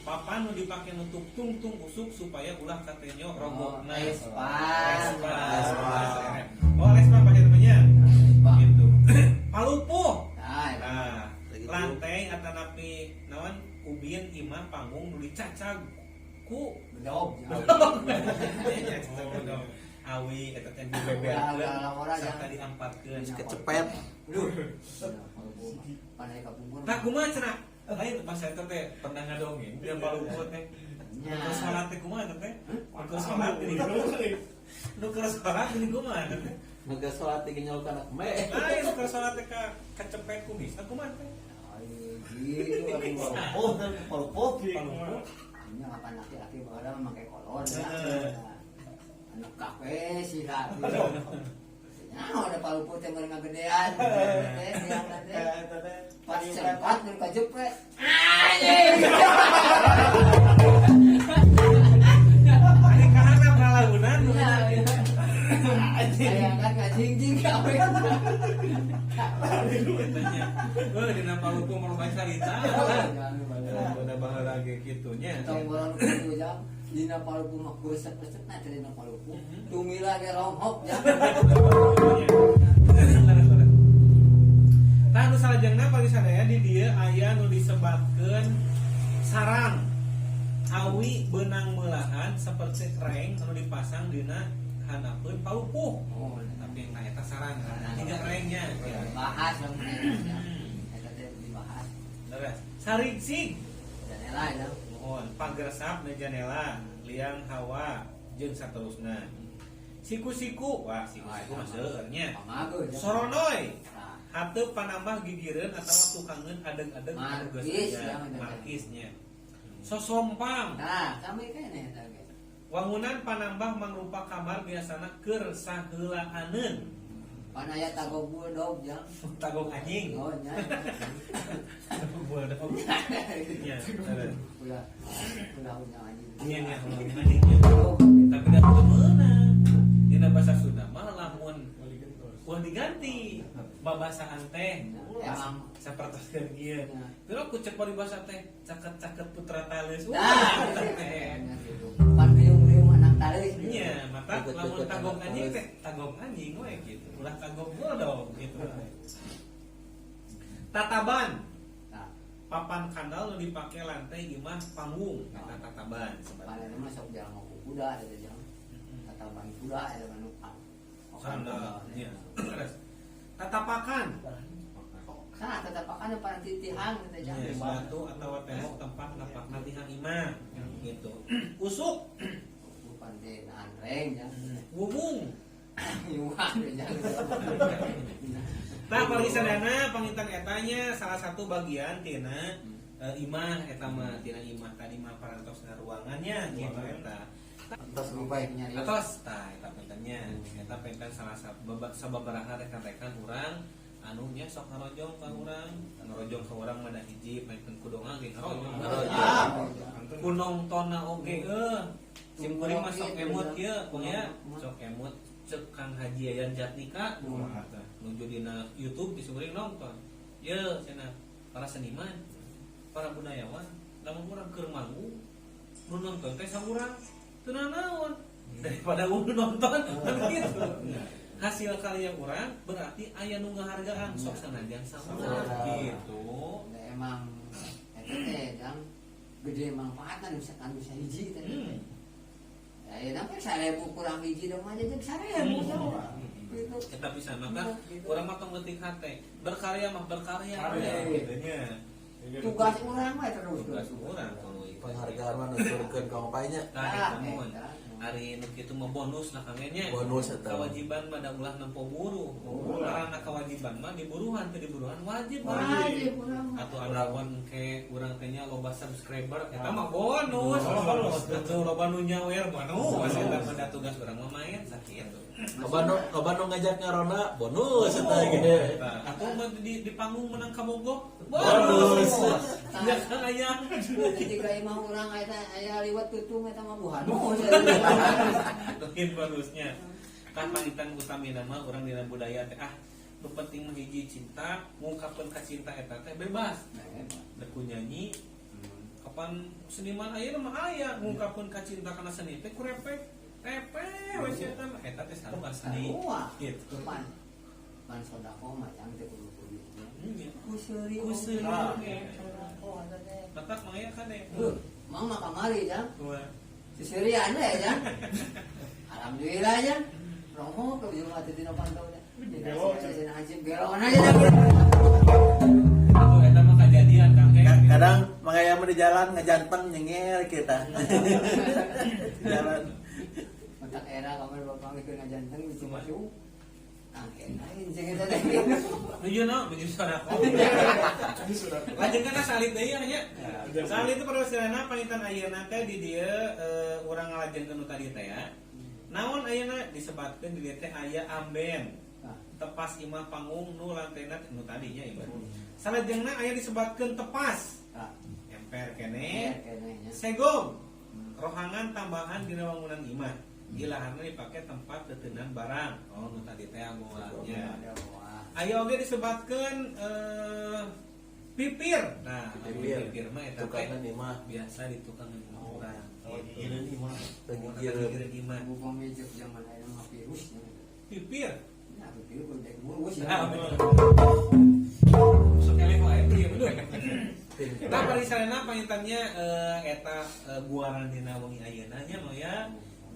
Papan nu dipake nutup tungtung usuk supaya ulah katenyo rogokna. Espan. Espan. Oh, lespan pakai namanya. Espan. Gitu. Palupuh. Nah, eta. Nah, Lagi lantai atanapi naon ubin imah panggung nu dicacag ku Bedog. Cacag bedog. Awi eta teh dibeberkeun Ulah, ulah, ulah, sarta jangan. diamparkeun. Kecepet. Aduh. Pandai kapungkur. Nah, kumaha cenah? Lain pas eta teh pernah ngadongeng di Palupuh teh. Nya. Keur salat teh kumaha eta teh? Keur salat geuning. Nu keur salat geuning kumaha eta teh? Nggak sholat tiga nyol kana me. Lain nu keur salat teh ka kecepet kumis, nah kumaha teh? Ay, gitu aduh. Oh, Palupuh. Palupuh. Ini kapan laki-laki bakal memakai kolor ya. Heeh. Anu kafe sih lah. Ya, ada palupuh teh meureun ngagedean. Teh yang teh. Pas sempat nu kajepret. Anjing. Ari kahanap ngalaunan. Iya, iya. Aya kan ngajingjing kabeh. Tanya. Heuh dina Palupuh mau bae carita. Udah baheula ge kitu nya. Tong boron kudu jam dina Palupuh mah kuresep-resep na teh dina Palupuh. Tumila ge ronghok jam. Tah nu salajengna paling sadaya di dieu aya nu disebatkeun sarang awi beunang meulahan seperti reng anu dipasang dina handapeun palupuh. Oh, Tapi yang eta sarang tiga rengnya. Bahas dong ya. Eta teh dibahas. Leres. Sarigsig Janela ya. mohon pagersap na janela liang hawa jeung saterusna. Siku-siku, wah siku-siku mah seueur nya. Pamago ya. Soronoy Nah, hateup panambah gigireun atawa tukangeun adeg-adeg anu geus Markis, aya. ya, bener. Markisnya. Sosompang Nah, kami kene eta ge. wangunan panambah mangrupa kamar biasana keur saheulaaneun. Pan aya tagog bulldog jang. Tagog anjing. Oh nya. Tagog bulldog. Nya, bener. Ulah ulah ulah anjing. Nya nya anjing. nya. Tapi da teu meunang. Dina bahasa Sunda mah lamun ulah diganti babasaan teh Emang. sapertoskeun kieu. Ya. Pero ku cek paribasa teh caket-caket putra taleus. Nah, Wah, eta teh. Pan riung-riung anak taleus. Nya, mata Deket-deket lamun tagog anak anjing taleus. teh tagog anjing we gitu. Ulah tagog bulldog gitu. Tataban, Nah, papan kandal nu dipake lantai imah panggung eta tataban sebenarnya. paling mah sok jarang ngopi kuda eta jang. Tataban kuda eta mah nu Sandal, nya. Terus, Tatapakan. Nah, tatapakan yang paling titihan eta jang. Ya, batu atau tembok tempat napakna tihang imah gitu. Usuk, Bukan teh nahan reng jang. wubung. Yuhan jang. Nah, paling sadana panginten etanya salah satu bagian tina imah eta mah tina imah tadi mah parantosna ruangannya gitu eta. Terus lupa nyari. Atos tah eta pentennya. Eta penten salah satu sababaraha rekan-rekan urang anu nya sok ngarojong ka urang, ngarojong ka urang mah da hiji penten kudonga ge ngarojong. Ku nongtonna oge eueuh. Sim kuring mah sok emut ieu nya sok emut cek Kang Haji Yayan Jatnika nuju dina YouTube di kuring nonton. Ye cenah para seniman, para budayawan, lamun urang keur manggung nu nonton teh saurang teu nanaon daripada nu nonton kan gitu. Hasil karya urang berarti aya nu ngahargaan sok sanajan saurang gitu. Da emang eta teh jang gede manfaatna nu bisa anu sahiji teh. Ya ya namanya 1000 kurang hiji dong aja jeung 1000 Gitu. Eta bisa maka urang mah tong leutik hate. Berkarya mah berkarya. Karya. Gitu nya. Tugas urang mah terus. Tugas urang kalau ieu. Penghargaan mah nuturkeun ka paynya. Nah, Ah, eta mun. eta. Ari nu kitu mah bonus lah kang nya. Bonus eta. Kewajiban mah da ulah nempo buruh. Karena kewajiban mah diburuhan teu diburuhan wajib. Wajib urang mah. Atau ada wan ke urang teh nya loba subscriber eta mah bonus. Bonus. Atau loba nu nyawer bonus. Eta mah da tugas urang mah main sakitu. Loba nu ngajak ngarona bonus eta ge. Nah, atau mah di panggung menang kabogoh Bonus. Ya kan aya. Jika imah urang eta aya liwat tutung eta mah buhanus. Mungkin bonusnya. Tah panginten utamina mah urang dina budaya teh nu penting mah hiji cinta, ngungkapkeun ka cinta eta teh bebas. Dek ku nyanyi, kapan seniman ayeuna mah aya ngungkapkeun ka cinta kana seni teh ku repek. Repe we sia eta mah eta teh sarua seni. Sarua. Gitu. Pan pan sodako mah jang teh kudu kudu. Nya. Ku seuri. Ku seuri. Ah. Sodako eta teh. Matak mah aya kan ya. Heuh, mang mah kamari jang. Wah. Sisirian we jang. Alhamdulillah jang. Romo ke ujung hati dina pantau teh. Gelo, Dina hansip gelon aja dah. Atuh eta mah kajadian Kang Ge. Kadang mangaya mah di jalan ngejanteng nyengir kita. Di jalan. Mentak era kamar bapak ngikeun ngajanteng di Cimasu. Angke lain jeung eta teh. Nuju no, nuju sodako. Ini sudah. Lanjut kana salit deui ya nya. Salit itu perwakilanna panginten ayeuna teh di dieu urang ngalajengkeun nu tadi teh ya. Naon ayeuna disebatkeun di dieu teh aya amben. Tepas imah panggung nu lantena nu tadinya ieu. Salajengna aya disebatkeun tepas. Emper keneh. Kene nya. Segong. Rohangan tambahan dina wangunan imah. Ilaharna dipake tempat tetenan barang. Oh nu tadi teh nya. Aya oge disebatkeun pipir. Nah, Pipir. pipir mah eta teh Tukangan imah. biasa di tukang urang. Oh, gigireun imah. Gigireun. Imah. Bukan meja zaman ayeuna mah virus nya. Pipir. Nah, pipir kudu dek ngurus Nah, ya. Sok eleh wae ieu bener. Tah parisalena pangintennya eta guaran dina wengi ayeuna nya mah ya.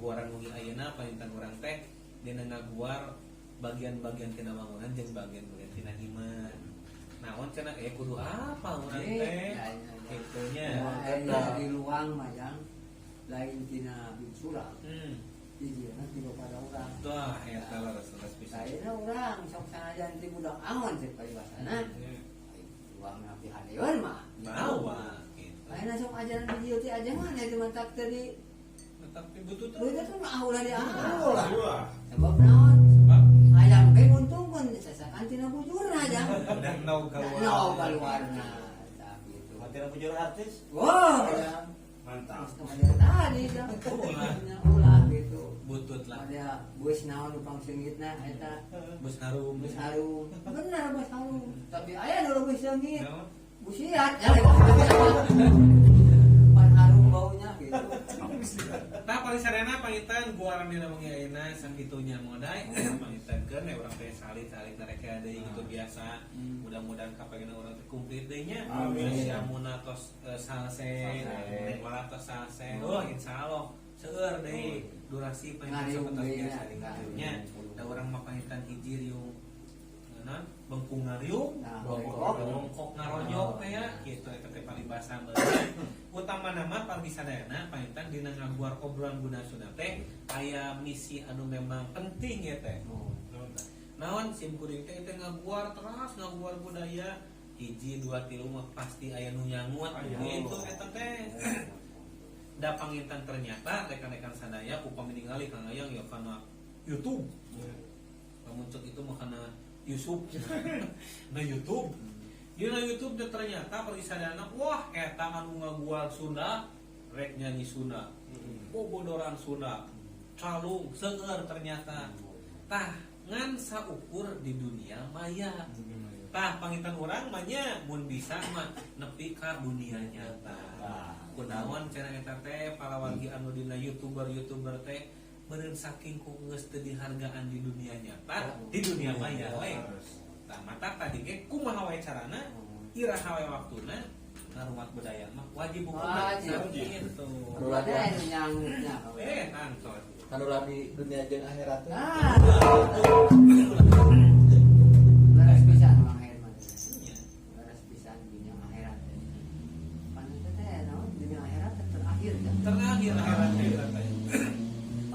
Guaran wengi ayeuna panginten urang teh dina ngaguar bagian-bagian tina bangunan jeung bagian-bagian tina imah. Naon cenah kudu apa urang teh? Kitu nya. Aya di luang mah jang lain tina binsura. Dijieuna ti pada urang. Wah, eta leres-leres pisan. Lainna urang sok sanajan ti budak angon cek paribasana. Luang napi hadeun mah. Bawa gitu. Lainna sok ajaran di dieu teh ajangan eta mah tak teu di Tapi butuh tuh. Beuteut tuh mah ulah di ulah. Ulah. Sebab naon? Sebab Hayang ge nguntungkeun sasakan tina bujurna jang. dan nau keluar. Nau kaluarna. Tah gitu. Mati bujur artis. Wah, jang. Mantap. Mas tadi jang. Ulah. Ulah gitu. Butut lah. Ada bus naon nu pangseungitna eta Bus harum. bus harum. Bener bus harum. Tapi aya nu leuwih seungit. Naon? Busiat. Ya. Pan harum baunya gitu. Tah parisadana panginten guaran dina wengi ayeuna sakitunya modai pangintenkeun we urang teh salit-salit nareke deui gitu biasa. Mudah-mudahan kapagina urang teh komplit deui nya. Amin. Si amuna tos salse, Salse. wala tos salse. Oh, insyaallah seueur deui durasi panginten Ngariung sapertos deui biasa nya. nya. Da urang mah panginten hiji riung naon bengkung ngariung. Nah, Bongkok, bengkok. bongkok ngaronyok teh ya, gitu eta teh paribasa meureun. Utamana mah parisadayana panginten dina ngaguar obrolan Bunda Sunda teh aya misi anu memang penting ya teh. Naon sim kuring teh teh ngaguar teras ngaguar budaya hiji dua tilu mah pasti aya nu nyangut gitu eta teh. Da panginten ternyata rekan-rekan sadaya upami ningali Kang Ayang ya kana YouTube. Lamun cek itu mah kana Yusuf. Nah YouTube. Dina YouTube teh ternyata parisadana wah eta anu ngaguar Sunda rek nyanyi Sunda. Bobodoran Sunda. Calung seueur ternyata. Tah ngan saukur di dunia maya. Tah panginten urang mah nya mun bisa mah nepi ka dunia nyata. Kunaon cenah eta teh parawargi anu dina YouTuber-YouTuber teh meureun saking ku geus teu dihargaan di dunia nyata, di dunia maya we. Tah mata tadi ge kumaha wae carana, iraha wae waktuna ngarumat budaya mah wajib hukumna. Wajib. Gitu. Ada anu nyangutnya. Tangtos. Anu di dunia jeung akhirat teh. Ah. Leres pisan Mang Herman. Iya. Leres pisan dunia akhirat. Pan eta teh naon dunia akhirat teh terakhir ya. Terakhir akhirat teh eta teh.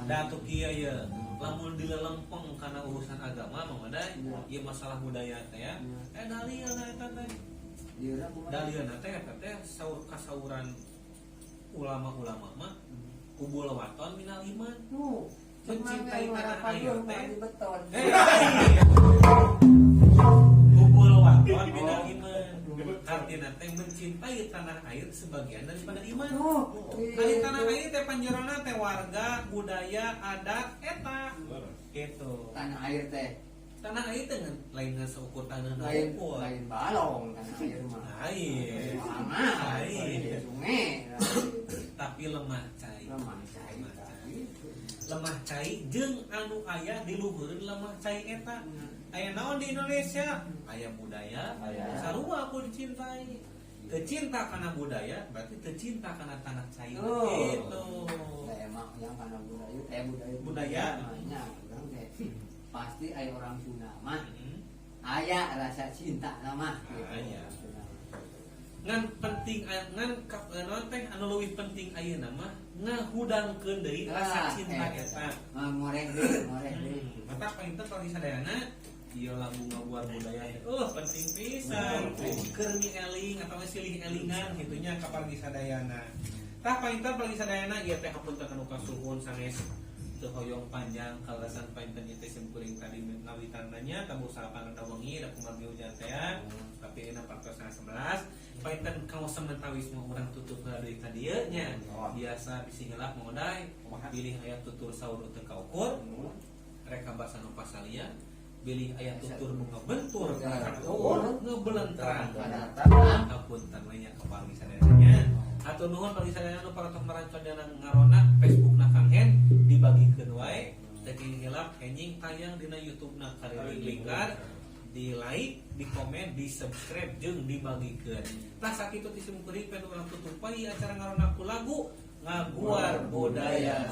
Da atuh kieu ye, lamun dilelempeng kana urusan agama mah ada Iya. ieu masalah budaya teh ya. Iya. Dalilna eta teh. Dieuna kumaha? Dalilna teh eta teh saur kasauran ulama-ulama mah kubul waton minal iman. Tuh, Mencintai tanah air teh. di beton. Kubul waton minal iman. Artinya teh mencintai tanah air sebagian daripada iman. Tuh, Ari tanah air teh panjerona teh warga, budaya, adat eta. Gitu. Tanah air teh. Tanah air teh ngan lain ngan seukur tanah Lain ukur. lain balong tanah air mah. Lain. Sama. Lain. Sungai. Tapi lemah cai. Lemah cai. Lemah cai. Lemah cai jeung anu aya di luhureun lemah cai eta. Aya naon di Indonesia? Aya budaya, Aya. Sarua aku dicintai. Teu cinta kana budaya berarti teu cinta kana tanah cai. Oh. Gitu. Nah, emang yang karena budaya, budaya Budaya. Namanya, urang teh pasti aya orang Sunda mah aya rasa cinta nama gitu. Aya. Ngan penting ngan naon teh anu leuwih penting ayeuna mah ngahudangkeun deui rasa cinta eta. Ah, ngoreng deui, ngoreng deui. Mata painter kalau sadayana ieu lagu ngaguar budaya teh penting pisan. Keur eling atau silih elingan kitu nya ka pargi sadayana. Tah, painter pargi sadayana, ieu teh hapunten anu kasuhun sanes teu hoyong panjang, kalasan painter ieu teh simkuring tadi ngawitan nya tabuh salapan rada wengi da kumargi hujan teh, tapi enak 11.30. Painten kaos samentawis mah urang tutup heula deui ka dieu nya. Biasa bisi hilap modai bilih aya tutur saur teu kaukur, reka basa nu pasalia, bilih aya tutur nu ngabentur kaukur ngebelentrang, hapunten we nya ka pargi sadayana. Hatur nuhun pargi sadayana nu parantos marancon dina ngaronda. Facebook na Kang Hen dibagikeun wae, teu hilap enjing tayang dina YouTube na Kariring Lingkar, di like, di komen, di subscribe jeung dibagikeun. Tah, sakitu ti simkuring, pengen urang tutup wae acara ngaronda ku lagu ngaguar budaya.